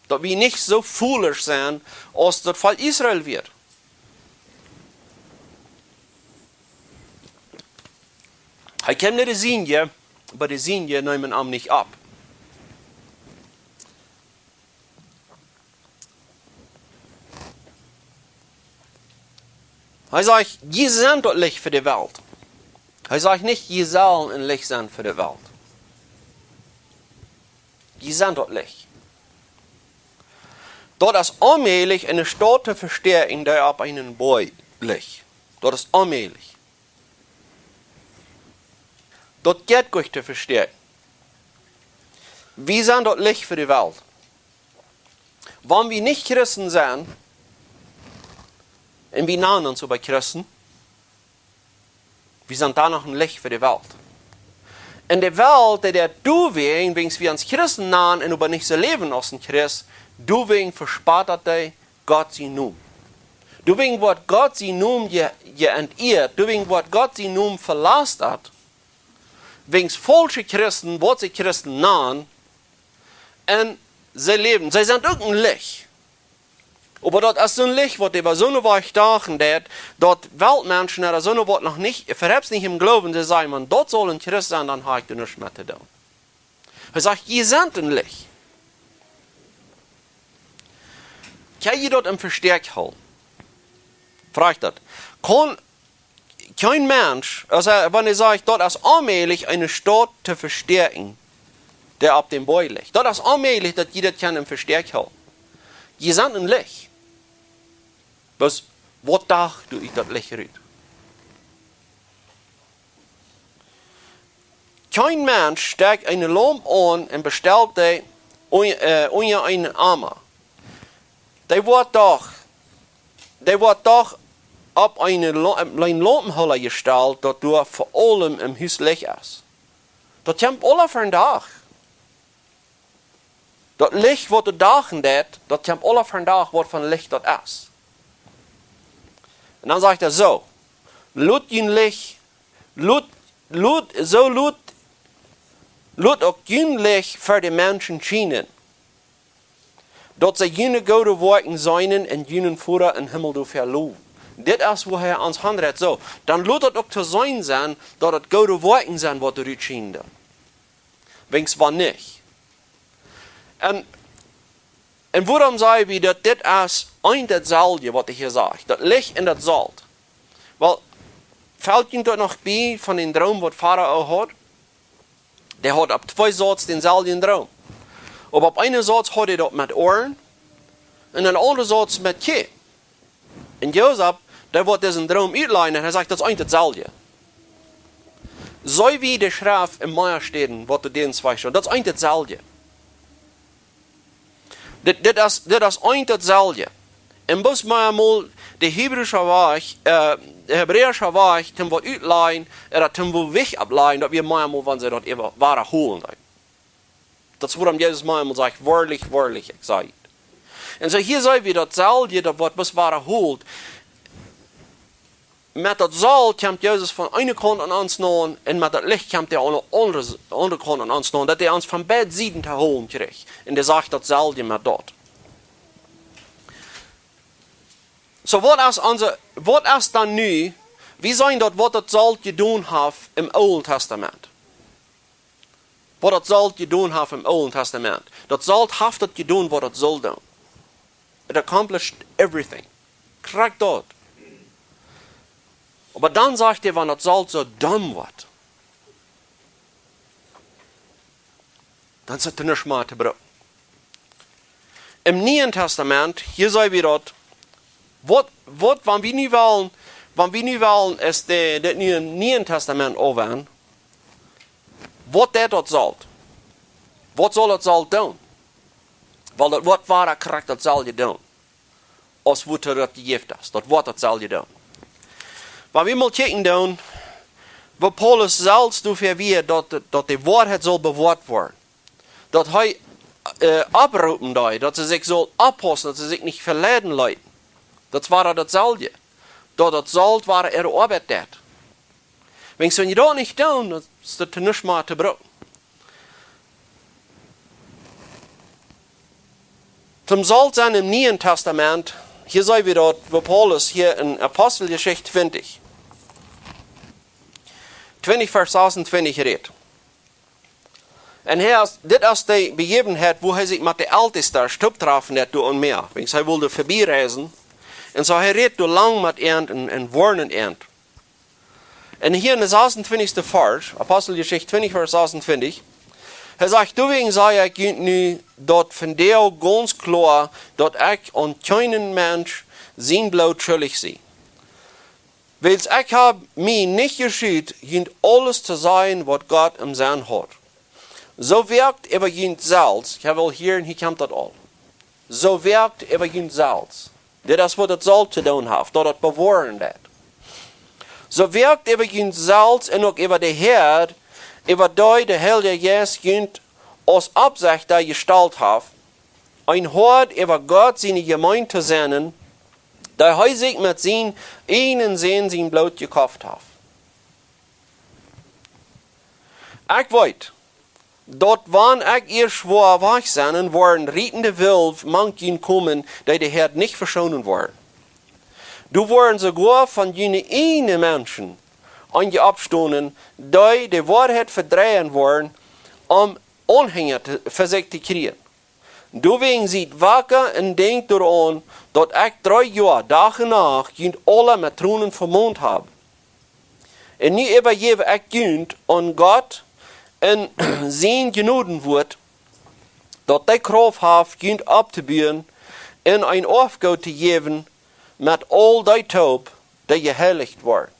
Daut wie nich soo foolish sent aus daut Volkj Israel wia. Hee kjeem no de Sienje, oba de Sienje neemen am nich opp. Hee sajcht: "Jie sent daut Licht fa de Welt." Hee sajcht nich: "Jie sellen een Licht sennen fa de Welt." Jie sent daut Licht. Daut es onmäajlich, eene Staut to vestäakjen, dee opp eenen Boajch licht. Daut es onmäajlich. Daut jeit nich to vestäakjen. Wie sent daut Licht fa de Welt. Wan wie nich Christen sent, un wie nanen ons oba Christen, wie sent dan noch een Licht fa de Welt. Un de Welt, dee deit doawäajen, wiels wie ons Christen nanen un oba nich soo läwen aus een Christ, doawäajen vespott dee Gott sienen Nomen. Doawäajen woat Gott sienen Nomen je-, jeentieet, doawäajen woat Gott sienen Nomen velastat, wiels faulsche Christen, waut sikj Christen nanen, un see läwen, see sent uk een Licht. Oba daut es soon Licht, waut äwa soone Wajch doagen deit, daut Weltmenschen, ooda soone waut noch nich, veleicht nich em Gloowen, see sajen: "Wan daut saul een Christ sennen, dan hab ekj doa nuscht met to doonen." Hee sajcht: "Jie sent een Licht." Kjenn jie daut em Vestäakj hoolen? Froagt daut. Kaun kjeen Mensch, aulsoo, wan hee sajcht, daut es onmäajlich, eene Staut to vestäakjen, dee opp dän Boajch licht. Daut es onmäajlich, daut jie daut kjennen em Vestäakj hoolen. Jie sent een Licht. Bloos, waut docht jie ut daut Licht rut? Kjeen Mensch stekjt eene Laump aun un bestalt dee un-, äh, unja eenen Ama. Dee woat doch, dee woat doch opp eenen La-, eenen Laumpenhoola jestalt, daut doa fa aulem em Hus Licht es. Daut kjemt aula von Dach. Daut Licht, waut doa doagen deit, daut kjemt aula von Dach, waut fa Licht daut es. Un dan sajcht hee soo: "Lot jun Licht, lot, lot, soo lot, lot uk jun Licht fa de Menschen schienen, daut see june goode Woakjen seenen un junen Voda em Himmel doafäa lowen." Dit es, woo hee ons aunrät. Soo, dan lot daut uk to seenen sennen, daut daut goode Woakjen sent, waut doa rut schienen. Wiels wan nich. Un, un wuarom saj wie, daut dit es eent daut selwje, waut hee hia sajcht? Daut Licht un daut Solt. Well, felt junt daut noch bie von dän Droom, waut Farao haud? Dee haud opp twee Sauz dänselwjen Droom. Oba opp eene Sauz haud hee daut met Oaren un opp eene aundre Sauz met Kjieekj. Un Josef, dee woat disen Droom utlajen un hee sajcht: "Daut es eent daut selwje." Soo aus de Schreft en mea Städen, waut doa dän Zweig steit, daut es eent daut selwje. Dit, dit es, dit es eent daut selwje. Un bloos mau mol de hebräische Wajch, äh, de hebräische Wajch, toom waut utlajen, ooda toom waut Wicht oppläajen, daut wie mau mol, wan see daut äwa-, wadaholen. Daut es wuarom Jesus mau mol sajcht: "Woarlich, woarlich, ekj saj junt." Un soo hia seen wie daut selwje, daut woat bloos wadaholt. Met daut Solt kjemt Jesus von eene Kaunt aun ons no, un met daut Licht kjemt hee aun de aundre, aundre Kaunt aun ons no, daut hee ons von beid Sieden to hoolen kjricht. Un hee sajcht daut selwje met daut. Soo, waut es onse, waut es dan nu, wie seenen daut, waut daut Solt jedonen haft em Oolen Tastament? Waut daut Solt jedonen haft em Oolen Tastament. Daut Solt haft daut jedonen, waut daut sull doonen. It accomplished everything. Krakjt daut. Oba dan sajcht hee, wan daut Solt soo domm woat, dan es et nuscht mea to brucken. Em Nieen Tastament, hia seen wie daut, waut, waut, wan wie nu wellen, wan wie nu wellen, es de, daut nu em Nieen Tastament äwa, waut deit daut Solt? Waut saul daut Solt doonen? Well, daut woat wada krakjt daut selwje doonen. aus woo daut jejäft es. Daut woat daut selwje doonen. Oba wie motten kjikjen doonen, woo Paulus selfst doafäa wia, daut, daut de Woarheit saul bewoat woaren. Daut hee, äh, opproopen deed, daut see sikj sullen oppaussen, daut see sikj nich veleiden leeten. Daut wia daut selwje. Daut daut Solt wia äare Oabeit deed. Wan see daut nich doonen, dan es daut nuscht mea to brucken. Toom Solt sennen em Nieen Tastament, hia seenen wie daut, woo Paulus hia en Aposteljeschicht twintich, twintich Varsch sasuntwintich rät. Un hia es, dit es de Bejäwenheit, woo hee sikj met de Eltestasch tooptrafen deed doa aum Mäa. Wiels hee wull verbie reisen. Un soo hee rät doa lang met an un, un woarnen an. Un hia en de sasuntwintichste Varsch, Aposteljeschicht twintich Varsch sasuntwintich, hee sajcht: "Doawäajen saj ekj junt nu daut vondoag gaunz kloa, daut ekj aun kjeenen Mensch sien Bloot schuldich sie. Wiels ekj hab mie nich jeschut, junt aules to sajen, waut Gott em Senn haud. Soo woakt äwa junt selfst," ekj well hia, hia kjemt daut aul. "Soo woakt äwa junt selfst." Dit es waut daut Solt to doonen haft, daut daut bewoaren deit. "Soo woakt äwa junt selfst un uk äwa de Häad, äwa dee de Heilje Jeist junt aus Oppsechta jestalt haft, een Hoad äwa Gott siene Jemeent to sennen, dee hee sikj met sien eejnen Sän sien Bloot jekoft haft. Ekj weet, daut wan ekj ieescht woa wajch sennen, woaren rietende Wilf mank junt komen, dee de Häad nich veschoonen woaren. Doa woaren soogoa von june eejne Menschen eenje oppstonen, dee de Woarheit vedreien woaren, om Aunhenja to, fa sikj to kjrieen. Doawäajen siet wacka un denkjt doaraun, daut ekj dree Joa, Dach un Nacht, junt aula met Tronen vemont hab. Un nu äwajäw ekj junt aun Gott un sien Jnodenwuat, daut dee Krauft haft, junt opptobuen un een Oafgoot to jäwen met aul dee toop, dee jeheilicht woaren."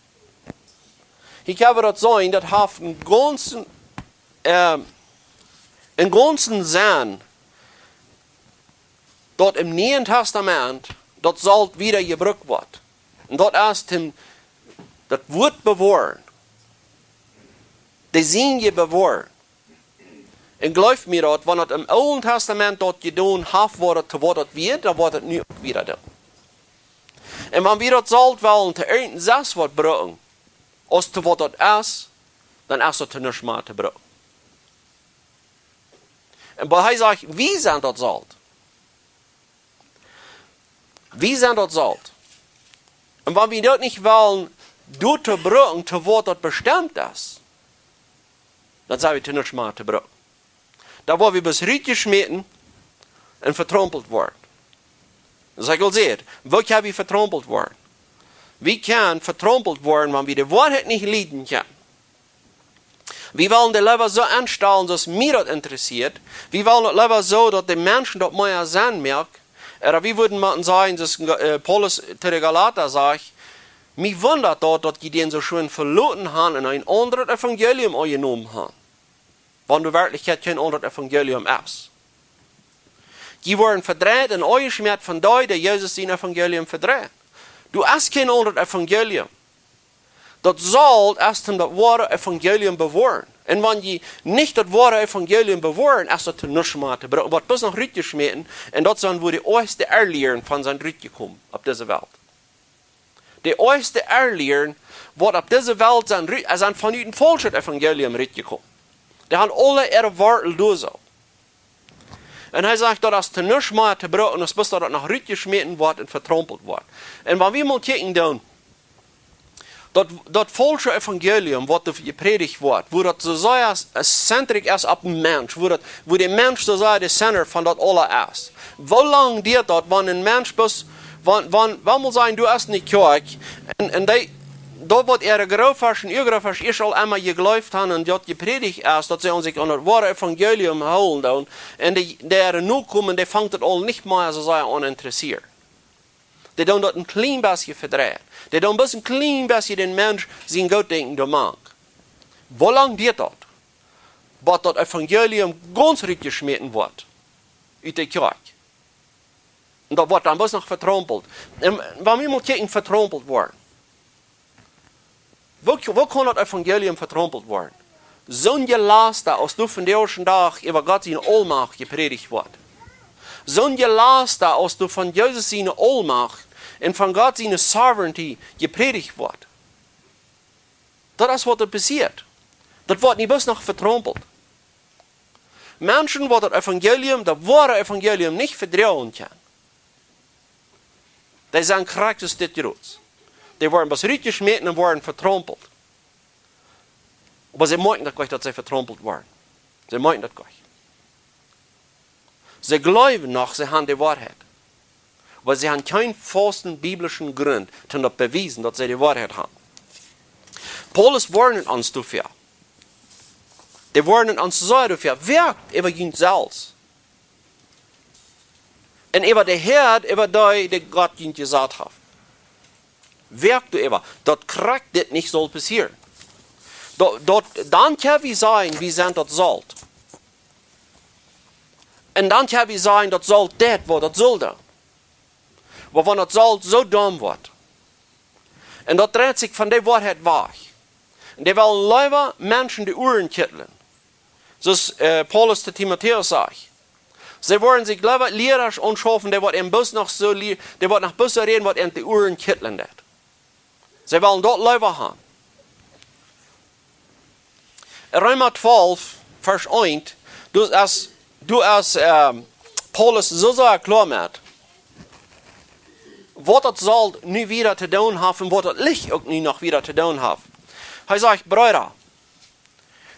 Hia kjenn wie daut seenen, daut haft een gaunzen, ähm, een gaunzen Senn, daut em Nieen Tastament daut Solt wada jebrukt woat. Un daut es daut Wuat bewoaren. De Sinden bewoaren. Un jleeft mie daut, wan daut em Oolen Tastament daut jedonen haft, waut daut, to waut daut wia, dan woat daut nu uk wada doonen. Un wan wie daut Solt wellen to irjent sest waut brucken, aus to waut daut es, dan es daut to nuscht mea to brucken. Un oba hee sajcht, wie sent daut Solt. Wie sent daut Solt. Un wan wie daut nich wellen doatoo brucken, to waut daut bestemt es, dan sent wie to nuscht mea to brucken. Dan woa wie bloos rutjeschmäten un vetraumpelt woaren. Soo ekj aul säd, woo kjenn wie vetraumpelt woaren? Wie kjennen vetraumpelt woaren, wan wie de Woarheit nich lieden kjennen. Wie wellen de Läwen soo aunstalen, soo aus mie daut interessieet. Wie wellen daut leewa soo, daut de Menschen daut mea seenen moaken. Ooda wie wudden motten sajen, soo aus, äh, Paulus to de Galata sajcht: "Mie wundat daut, daut jie dän soo schwoa veloten haben un een aundret Evangelium aunjenomen haben. Wan doa werkjlich kjeen aundret Evangelium es. Jie woaren vedreit un aunjeschmäat von dee, dee Jesus sien Evangelium vedreien. Doa es kjeen aundret Evangelium." Daut Solt es, om daut woare Evangelium bewoaren. Un wan jie nich daut woare Evangelium bewoaren, es daut to nuscht mea to brucken. Woat bloos noch rutjeschmäten, un daut sent wua de ieeschte Erlieren von sent rutjekomen opp dise Welt. De ieeschte Erlieren, waut opp dise Welt sent, ru-, sent von een faulschet Evangelium rutjekomen. Dee haben aule äare Wortel doa soo. Un hee sajcht, daut es to nuscht mea to brucken, aus bloos daut noch rutjeschmäten woat un vetraumpelt woat. Un wan wie mol kjikjen doonen, daut, daut faulsche Evangelium, waut doa jeprädicht woat, wua daut soo sea s-, centric es opp een Mensch, wua daut, wua de Mensch soo sea de center von daut aules es. Woo lang diat daut, wan een Mensch bloos, wan, wan, wan wie mol sajen, du hast eene Kjoakj, un, un dee, daut waut äare Grootvodasch un Uagrootvodasch ieescht aul emma jejleeft haben un daut jeprädicht es, daut see aun sikj aun daut woare Evangelium hoolen doonen, un dee, dee äare Nokomen, dee fangt daut aul nich mea soo sea aun interessieren. Dee doonen daut een kjlien bät vedreien. Dee doonen bloos een kjlien bät dän Mensch sien Gootdenkjen doamank. Woo lang diat daut? Bat daut Evangelium gaunz rutjeschmäten woat ut de Kjoakj. Un daut woat dan bloos noch vetraumpelt. Un wan wie mol kjikjen, vetraumpelt woaren. Woo, woo kaun daut Evangelium vetraumpelt woaren? Soon Jelasta, aus doa vondoag dän Dach äwa Gott siene Aulmacht jeprädicht woat. Soon Jelasta, aus doa von Jesus siene Aulmacht un von Gott siene sovereignty jeprädicht woat. Daut es waut doa passieet. Daut woat nich bloos noch vetraumpelt. Menschen, waut daut Evangelium, daut woare Evangelium nich vedroagen kjennen, dee sent krakjt soo aus dit Jrots. Dee woaren bloos rutjeschmäten un woaren vetraumpelt. Oba see moakjen daut nich, daut see vetraumpelt woaren. See moakjen daut nich. See jleewen noch, see haben de Woarheit. Oba see haben kjeenen fausten biblischen Grunt, om daut to bewiesen, daut see de Woarheit haben. Paulus woarnt ons doafäa. Dee woarnt ons sea doafäa. Woakt äwa junt selfst. Un äwa de Häad, äwa dee, dee Gott junt jesat haft. Woakt doaräwa, daut krakjt dit nich saul passieren. Daut, daut, dan kjenn wie sajen, wie sent daut Solt. Un dan kjenn wie sajen, daut Solt deit, waut daut sull doonen. Oba wan daut Solt soo domm woat, un daut dreit sikj von de Woarheit wajch, un dee wellen leewa Menschen de Uaren kjitlen, soo aus, äh, Paulus to Timotäus sajcht. See woaren sikj leewa Liera aunschaufen, dee woat bloos noch soo lie-, dee woat noch bloos soo räden, waut an de Uaren kjitlen deit. See wellen daut leewa haben. Reema twalf, Varsch eent, doa es, doa es, ähm, Paulus soo sea kloa met, waut daut Solt nu wieda to doonen haft un waut daut Licht uk nu noch wieda to doonen haft. Hee sajcht: Breeda,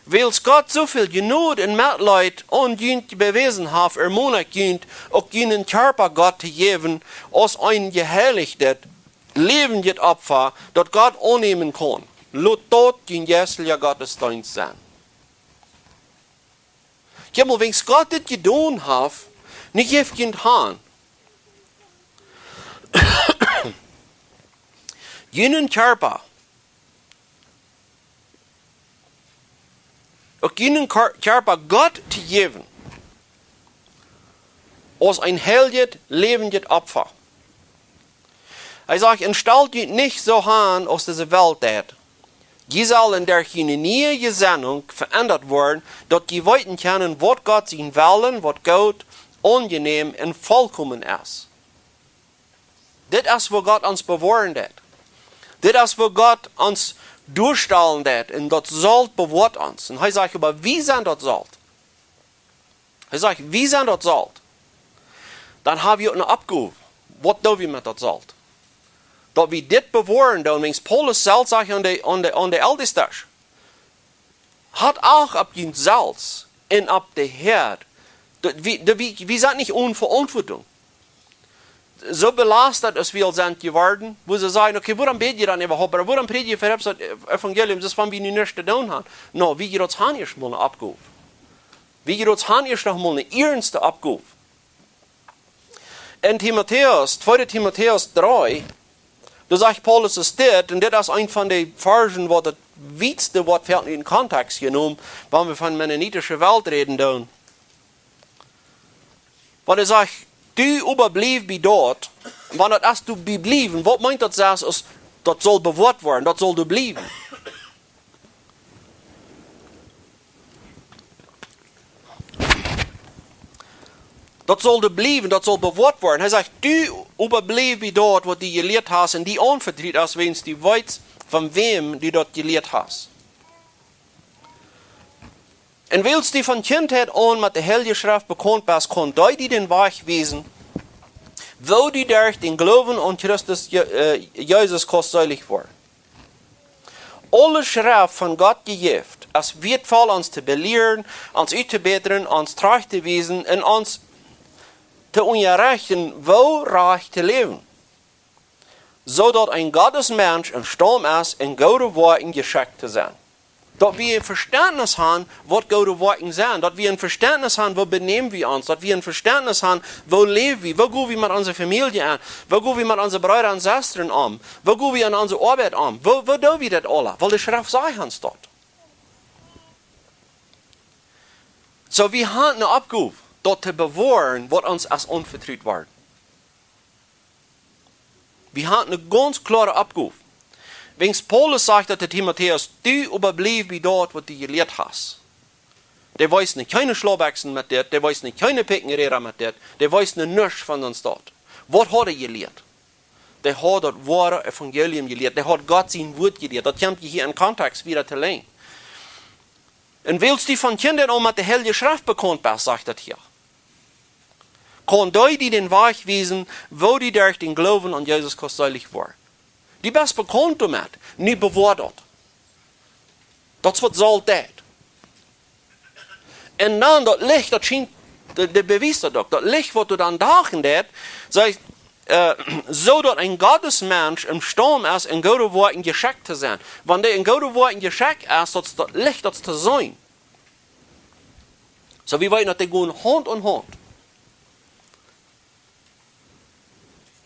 wiels Gott soo väl Jnod un Metleet aun junt bewäsen haft, ermon ekj junt, uk junen Kjarpa Gott to jäwen, aus een jeheilichtet, läwendjet Opfa, daut Gott aunnämen kaun. Lot daut jun jeistelja Gottesdeenst sennen. Kjikj mol, wan Gott dit jedonen haft, nich jeft junt han, junen Kjarpa, uk junen Kar-, Kjarpa Gott to jäwen, aus een heiljet, läwendjet Opfa. Hee sajcht: Un stalt junt nich soo han, aus dise Welt deit. Jie sellen derch june niee Jesennunk veendat woaren, daut jie weeten kjennen, waut Gott sien Wellen, waut goot, aunjenäm un volkomen es. Dit es, woo Gott ons bewoaren deit. Dit es, woo Gott ons derchstalen deit. Un daut Solt bewoat ons. Un hee sajcht: Oba wie sent daut Solt. Hee sajcht: Wie sent daut Solt. Dan hab wie uk ne Oppgow. Waut doo wie met daut Solt? Daut wie dit bewoaren doonen, wiels Paulus selfst sajcht aun de, aun de, aun de Eltestasch: Hat Acht opp junt selfst un opp de Häad. Daut, wie, daut, wie, wie sent nich one Veauntwuatunk. Soo belastat aus wie aul sent jeworden, woo see sajen: Okay, wuarom bäd jie dan äwahaupt? Ooda wuarom prädj jie äwahaupt daut Evangelium, soo aus wan wie nu nuscht to doonen haben? No, wie Jrots han ieescht mol ne Oppgow. Wie Jrots han ieescht noch mol ne iernste Oppgow. En Timotäus, tweede Timotäus dree, doa sajcht Paulus es dit, un dit es een von de Varschen, waut daut wietste woat fa en Kontext jenomen, wan wie von mennonitische Welt räden doonen. Wan hee sajcht: Du oba bliew bie daut, wan daut es, du bie bliewen, waut meent daut sest, es, daut saul bewoat woaren, daut saul doa bliewen. Daut saul doa bliewen, daut saul bewoat woaren. Hee sajcht: Du oba bliew bie daut, waut du jelieet hast, un die aunvetrut hast, wiels du weetst, von wäm du daut jelieet hast. Un wiels du von Kjintheit aun met de Heilje Schreft bekaunt best, kaun dee die dän Wajch wiesen, woo du derch dän Gloowen aun Christus Je-, äh, Jesus kaust seelich woaren. Aule Schreft von Gott jejäft, es wieetvoll, ons to belieren, ons uttobätren, ons trajcht to wiesen un ons to unjarechten, woo rajcht to läwen, soo daut een Gottesmensch emstaund es, en goode Woakjen jeschekjt to sennen. Daut wie een Vestentnis haben, waut goode Woakjen sent. Daut wie een Vestentnis haben, woo benäm wie ons. Daut wie een Vestentnis haben, woo läw wie. Woo go wie met onse Famielje om? Woo go wie met onse Breeda un Sestren om? Woo go wie aun onse Oabeit om? Woo, woo doo wie daut aula? Wiels de Schreft sajcht ons daut. Soo, wie haben ne Oppgow, daut to bewoaren, waut ons es aunvetrut worden. Wie haben eene gaunz kloare Oppgow. Wäajen Paulus sajcht daut to Timotäus: "Du oba bliew bie daut, waut du jelieet hast." Dee wees nich kjeene Schlaubbekjsen met dit, dee wees nich kjeene Pekjenräda met dit, dee wees nuscht von ons daut. Waut haud hee jelieet? Dee haud daut woare Evangelium jelieet, dee haud Gott sien Wort jelieet. Daut kjemt hia en Kontext wada to läsen. "Un wiels du von Kjint aun met de Heilje Schreft bekaunt best", sajcht daut hia, "kaun dee die dän Wajch wiesen, woo du derch dän Gloowen aun Jesus kaust seelich woaren." Du best bekaunt doamet, nu bewoa daut. Daut es waut Solt deit. Un dan daut Licht, daut schient, de, de Bewies daut uk. Daut Licht, waut du dan dagen deit, sajcht, äh, soo daut een Gottesmensch emstaund es, en goode Woakjen jeschekjt to sennen. Wan dee en goode Woakjen jeschekjt es, daut es daut Licht, daut es to seenen. Soo, wie weeten daut dee gonen Haunt aun Haunt.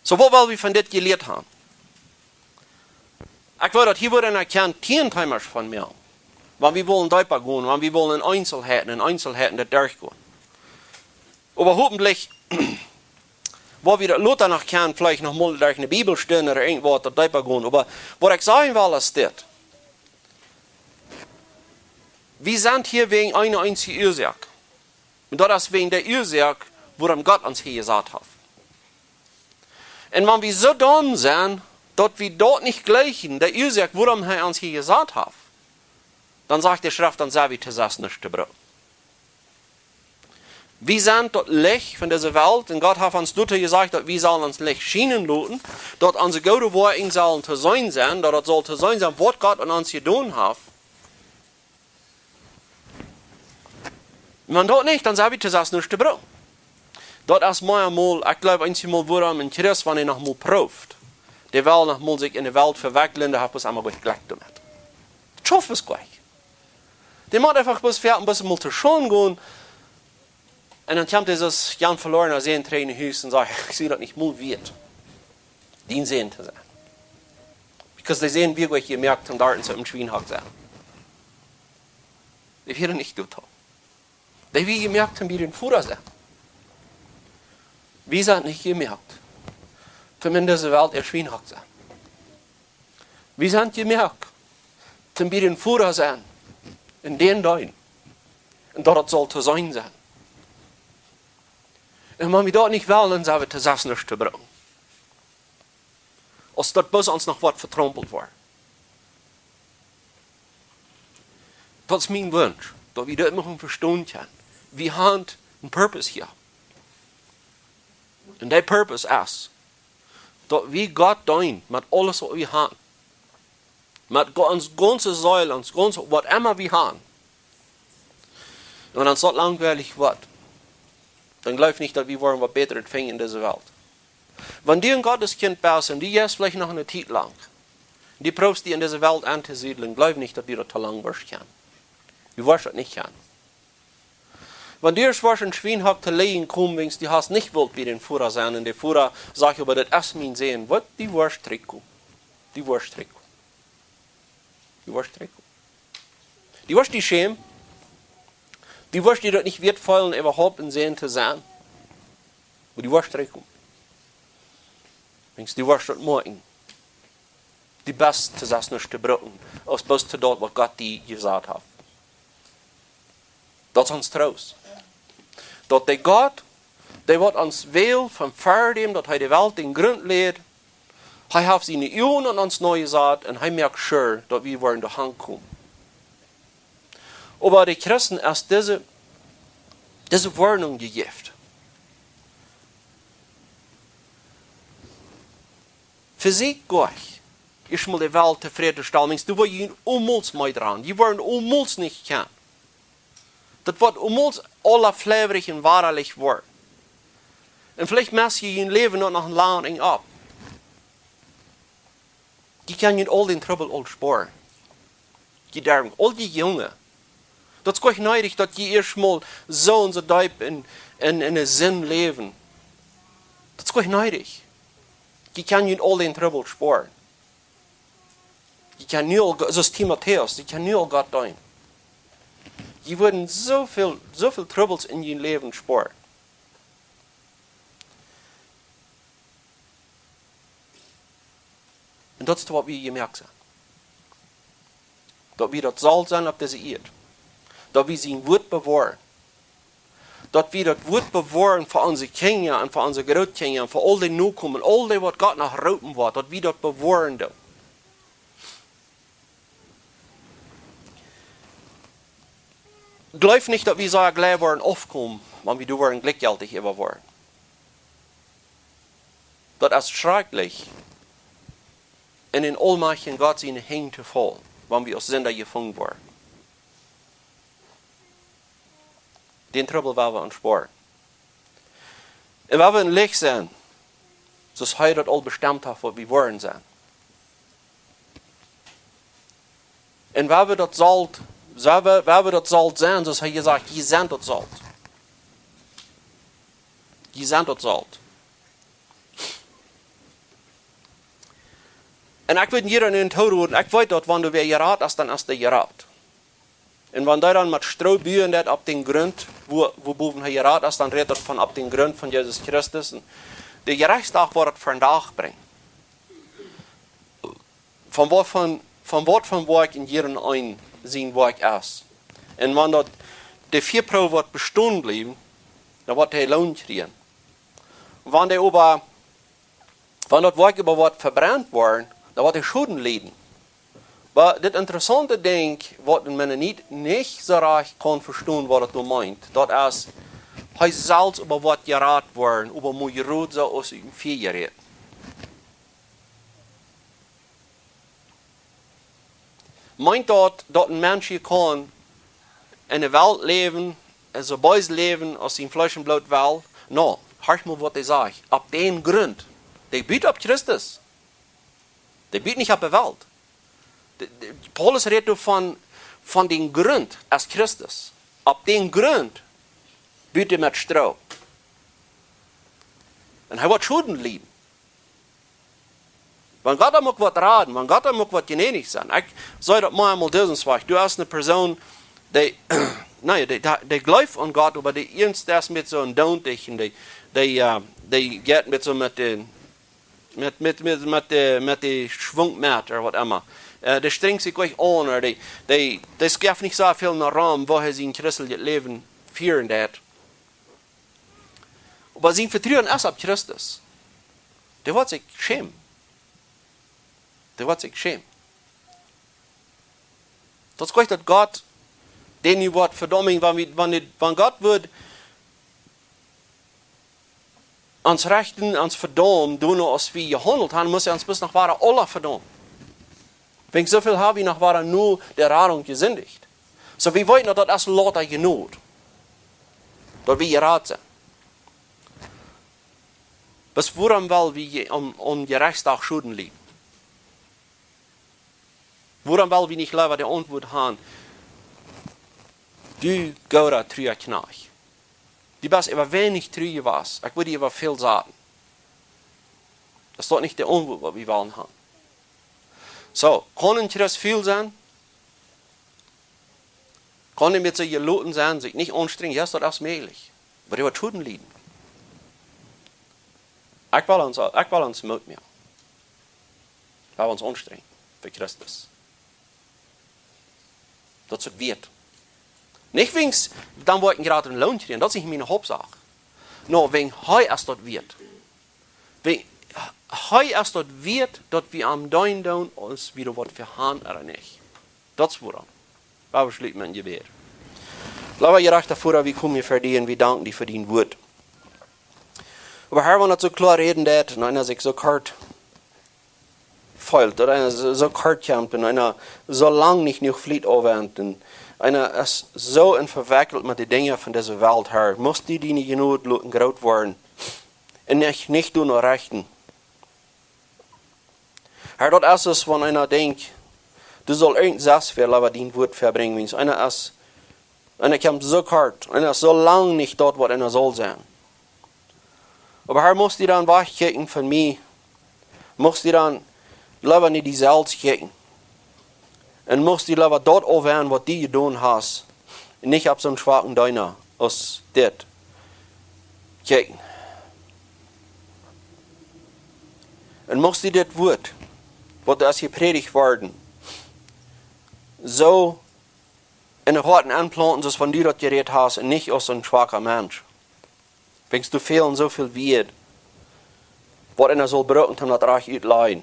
Soo, waut well wie von dit jelieet haben? Ekj weet daut hia woaren ekj kjeene tieen Tiemasch von moaken. Wan wie wellen deepa gonen, wan wie wellen en Eenselheiten, en Eenselheiten daut derchgonen. Oba hopentlich, woa wie daut lota noch kjennen, veleicht noch mol derch eene Bibelstund ooda irjentwaut daut deepa gonen. Oba waut ekj sajen well es dit. Wie sent hia wäajen eene eensje Uasoak. Un daut es wäajen de Uasoak, wuarom Gott ons hia jesat haft. Un wan wie soo domm sent, daut wie daut nich jlikjen, de Uasoak, wuarom hee ons hia jesat haft, dan sajcht de Schreft, dan sent wie to sest nuscht to brucken. Wie sent daut Licht von dise Welt, un Gott haft ons doatoo jesajcht, daut wie sellen ons Licht schienen loten, daut onse goode Woakjen sellen to seenen sennen, daut daut saul to seenen sennen, waut Gott aun ons jedonen haft. Wan daut nich, dan sent wie to sest nuscht to brucken. Daut es mie mol, ekj jleew, eenjemol wuarom een Christ, wan hee noch mol prooft, dee well noch mol sikj en de Welt vewekjlen, dee haft bloos emma goot Jlekj doamet. Schauft es goot. Dee mott eefach bloos vea-, een bät mol to Schoon gonen. Un dan kjemt dis Jan veloarna Sän trigj no Hus un sajcht: "Ekj sie daut nich mol wieet, dien Sän to sennen." Because dee Sän wia goanich jemoakt, om doa en soon Schwienhok to sennen. Dee wia nich doatoo. Dee wia jemoakt, om bie dän Voda to sennen. Wie sent nich jemoakt, om en dise Welt äa Schwienhok to sennen. Wie sent jemoakt, om bie dän Voda to sennen, un dän deenen, un daut et saul to seenen sennen. Un wan wie daut nich wellen, dan sent wie to sest nuscht to brucken. Aus daut bloos ons noch waut vetraumpelt woat. Daut es mien Wunsch, daut wie daut motten vestonen kjennen. Wie haben een Purpose hia. Un dee Purpose es, daut wie Gott deenen met aules, waut wie haben. Met go-, ons gaunze Seel, ons gaunze, waut emma wie haben. Un wan ons daut langwielich woat, dan jleew nich, daut wie woaren waut Bätret finjen en dise Welt. Wan du een Gotteskjint best un du jeist veleicht noch eene Tiet lang, du proowst die en dise Welt auntosidlen, jleew nich, daut du daut too lang woascht kjennen. Du woascht daut nich kjennen. Wan du ieescht woascht en Schwienhok to lijen komen, wiels du hast nich wult bie dän Voda sennen, un de Voda sajcht: "Oba daut es mien Sän", waut, du woascht trigjkomen. Du woascht trigjkomen. Du woascht trigjkomen. Du woascht die schämen. Du woascht die daut nich wieet feelen, äwahaupt een Sän to sennen. Oba du woascht trigjkomen. Wiels du woascht daut moakjen. Du best to sest nuscht to brucken, aus bloos to daut, waut Gott die jesat haft. Daut es ons Troost. Daut de Gott, dee waut ons well von ver däm, daut hee de Welt dän Grunt läd, hee haft siene Uagen aun ons nojesat un hee moakt sure, daut wie woaren doa hankomen. Oba de Christen es dise, dise Woarnunk jejäft. Vesieekjt goanich, ieescht mol de Welt tofräd to stalen. Wiels du woascht junt onmols mea dran. Jie woaren onmols nich kjennen. Daut woat onmols aula fleewrich un wadalich woaren. Un veleicht mest jie jun Läwen noch een lang Enj opp. Jie kjennen junt aul dän Trubbel aul spoaren. Jie derwen, aul jie Junge. Daut es goanich needich, daut jie ieescht mol soo un soo deep en, en, en de Sind läwen. Daut es goanich needich. Jie kjennen junt aul dän Trubbel spoaren. Jie kjennen nu aul, soo aus Timotäus, jie kjennen nu aul Gott deenen. Jie wudden soo väl, soo väl Trubbels en jun Läwen spoaren. Daut es waut wie jemoakt sent. Daut wie daut Solt sent opp dise Ieed. Daut wie sien Wort bewoaren. Daut wie daut Wort bewoaren fa onse Kjinja un fa onse Grootkjinja un fa aul dee Nokomen, aul dee waut Gott noch roopen woat, daut wie daut bewoaren doonen. Jleew nich, daut wie soo jlikj woaren aufkomen, wan wie doa woaren jlikjjeltich äwa woaren. Daut es schrakjlich, en dän aulmajchtjen Gott siene Henj to faulen, wan wie aus Sinda jefungen woaren. Dän Trubbel woa wie ons spoaren. Un woa wie een Licht sennen, soo aus hee daut aul bestemt haft, waut wie woaren sennen. Un woa wie daut Solt, woa wie, woa wie daut Solt sennen, soo aus hee jesajcht, jie sent daut Solt. Jie sent daut Solt. Un ekj wudd jieda eenen tooroden, ekj weet daut, wan doa wäa jerat es, dan es dee jerat. Un wan dee dan met Stroo buen deit opp dän Grunt, wua, wua bowen hee jerat es, dan rät daut von opp dän Grunt von Jesus Christus. Un de Jerechtsdach woat daut vondoag brinjen. Von waut von, von waut von Woakj en jieda eenen sien Woakj es. Un wan daut de Fia Proow woat bestonen bliewen, dan woat hee Loon kjrieen. Wan dee oba, wan daut Woakj oba woat vebrent woaren, dan woat hee Schoden lieden. Oba dit interessaunte Dinkj, waut een Mennonit nich soo rajcht kaun vestonen, waut daut doa meent, daut es, hee selfst oba woat jerat woaren, oba mau jerat soo aus een Fia jerät. Meent daut, daut een Mensch hia kaun en de Welt läwen, en soo bees läwen aus sien Fleesch un Bloot well? No, horcht mol, waut hee sajcht. Opp dän Grunt. Dee but opp Christus. Dee but nich opp de Welt. De, de, Paulus rät doa von, von dän Grunt aus Christus. Opp dän Grunt but hee met Stroo. Un hee woat Schoden lieden. Wan Gott am uk woat raden, wan Gott am uk woat jnädich sennen. Ekj saj daut mau emol disen Wajch. Du hast eene Persoon, dee, nä, dee, dee, dee jleeft aun Gott, oba dee ieescht es met soon Doontiet un dee, dee, äh, dee jeit met soo met de, met, met, met, met de, met de Schwungmeter, waut emma. Äh, dee strenjt sikj uk aun, ooda dee, dee, dee scheft nich soo väl no Rum, woo hee sien christeljet Läwen fieren deit. Oba sien Vetruen es opp Christus. Dee woat sikj schämen. Dee woat sikj schämen. Daut es jlikj daut Gott dän nu woat vedaumen, wan wie, wan dee, wan Gott wudd ons rechten, ons vedaumen, doonen aus wie jehaundelt haben, must hee ons bloos noch wada aula vedaumen. Wäajen soo väl ha wie noch wada no de Radunk jesindicht. Soo, wie weeten daut, daut es lota Jnod. Daut wie jerat sent. Bloos wuarom well wie je-, aum, aum Jerechtsdach Schoden lieden? Wuarom well wie nich leewa de Auntwuat haben? Du gooda, trua Kjnajcht. Du best äwa weinich tru jewast. Ekj wudd die äwa väl sajen. Daut es doch nich de Auntwuat, waut wie wellen haben. Soo, kaun een Christ ful sennen? Kaun hee met sikj jeloten sennen, sikj nich aunstrenjen? Jo, daut es mäajlich. Oba hee woat Schoden lieden. Ekj well ons, ekj well ons Moot moaken. Lot ons aunstrenjen fa Christus. Daut es daut wieet. Nich wäajen, dan woa ekj een jratren Loon kjrieen. Daut es nich miene Hauptsach. No, wäajen hee es daut wieet. Wäajen hee es daut wieet, daut wie am deenen doonen, aus wie doa waut fa haben ooda nich. Daut es wuarom. Lot ons schluten met een Jebäd. Leewa jerajchta Voda, wie komen hia ver die un wie danken die fa dien Wort. Oba Herr, wan daut soo kloa räden deit, un eena sikj soo kort feelt, ooda eena soo, soo kort kjemt, un eena soo lang nich jenuach Fliet aufwendt, un eena es soo en vewekjelt met de Dinja von dise Welt, Herr, must du diene Jnod loten groot woaren un nich, nich doonen rechten. Herr, daut es aus wan eena denkjt, du saust irjent sest väl leewa dien Wort verbrinjen, wiels eena es, eena kjemt soo kort, eena es soo lang nich doa, waut eena saul sennen. Oba Herr, must du dan wajchkjikjen von mie, must du dan leewa no die selfst kjikjen. Un must du leewa daut aufwenjen, waut du jedonen hast, un nich opp soon schwaken Deena aus dit kjikjen. Un must du dit Wort waut es jeprädicht worden, soo enne Hoaten aunplaunten, soo aus wan du daut jerät hast, un nich aus een schwaka Mensch. Wiels doa fält soo väl Wieed, waut eena saul brucken, om daut rajcht uttolajen.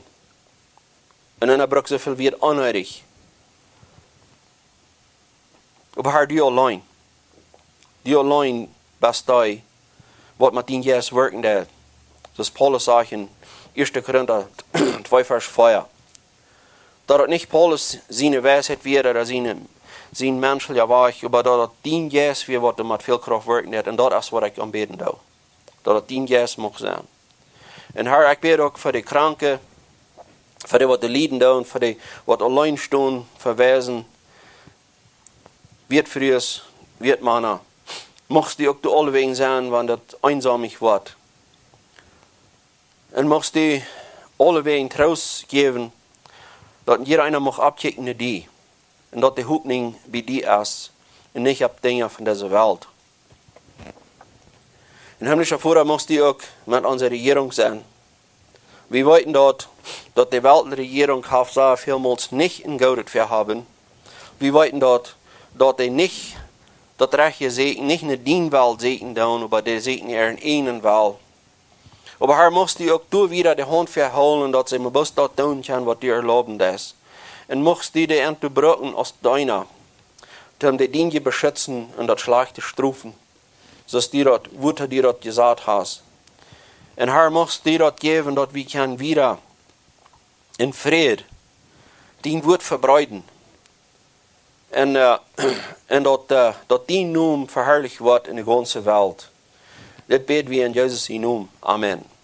Un eena brukt soo väl Wieed onneedich. Oba Herr, du auleen. Du auleen best dee, waut met dien Jeist werkjen deit. Soo aus Paulus sajcht en Ieeschte Korinta twee Varsch vea. Daut et nich Paulus siene Weisheit wia, ooda siene, sien menschelja Wajch, oba daut et dien Jeist wia, waut met väl Krauft werkjen deit. Un daut es, waut ekj aunbäden doo. Daut et dien Jeist mucht sennen. Un Herr, ekj bäd uk fa de Kranke, fa dee, waut doa lieden doonen, fa dee, waut auleen stonen, fa Waisen, Witwes, Witwes Mana. Muchst du uk doa aulewäajen sennen, wan daut eensom woat. Un muchst du aulewäajen Troost jäwen, daut jieda eena mucht aufkjikjen no die. Un daut de Hopninj bie die es un nich opp Dinja von dise Welt. Un himmlischa Voda, muchst du uk met onse Rejierunk sennen. Wie weeten daut, daut de Weltrejierunk haft sea välmols nich een goodet Väahaben. Wie weeten daut, daut dee nich daut rajchte sieekjen, nich no dien Well sieekjen doonen, oba dee sieekjen äaren eenen Well. Oba Herr, muchst du uk doa wada de Haunt väahoolen, daut see mau bloos daut doonen kjennen, waut du erlauben deist. Un muchst du dee aun to brucken aus Deena, om dee Dinja beschützen un daut Schlajchte strofen, soo aus du daut, woo du daut jesajcht hast. Un Herr, muchst du daut jäwen, daut wie kjennen wada en Fräd dien Wuat vebreeden. Un, äh, un daut, äh, daut dien Nomen veharlicht woat en de gaunze Welt. Dit bäd wie en Jesus sien Nomen. Amen.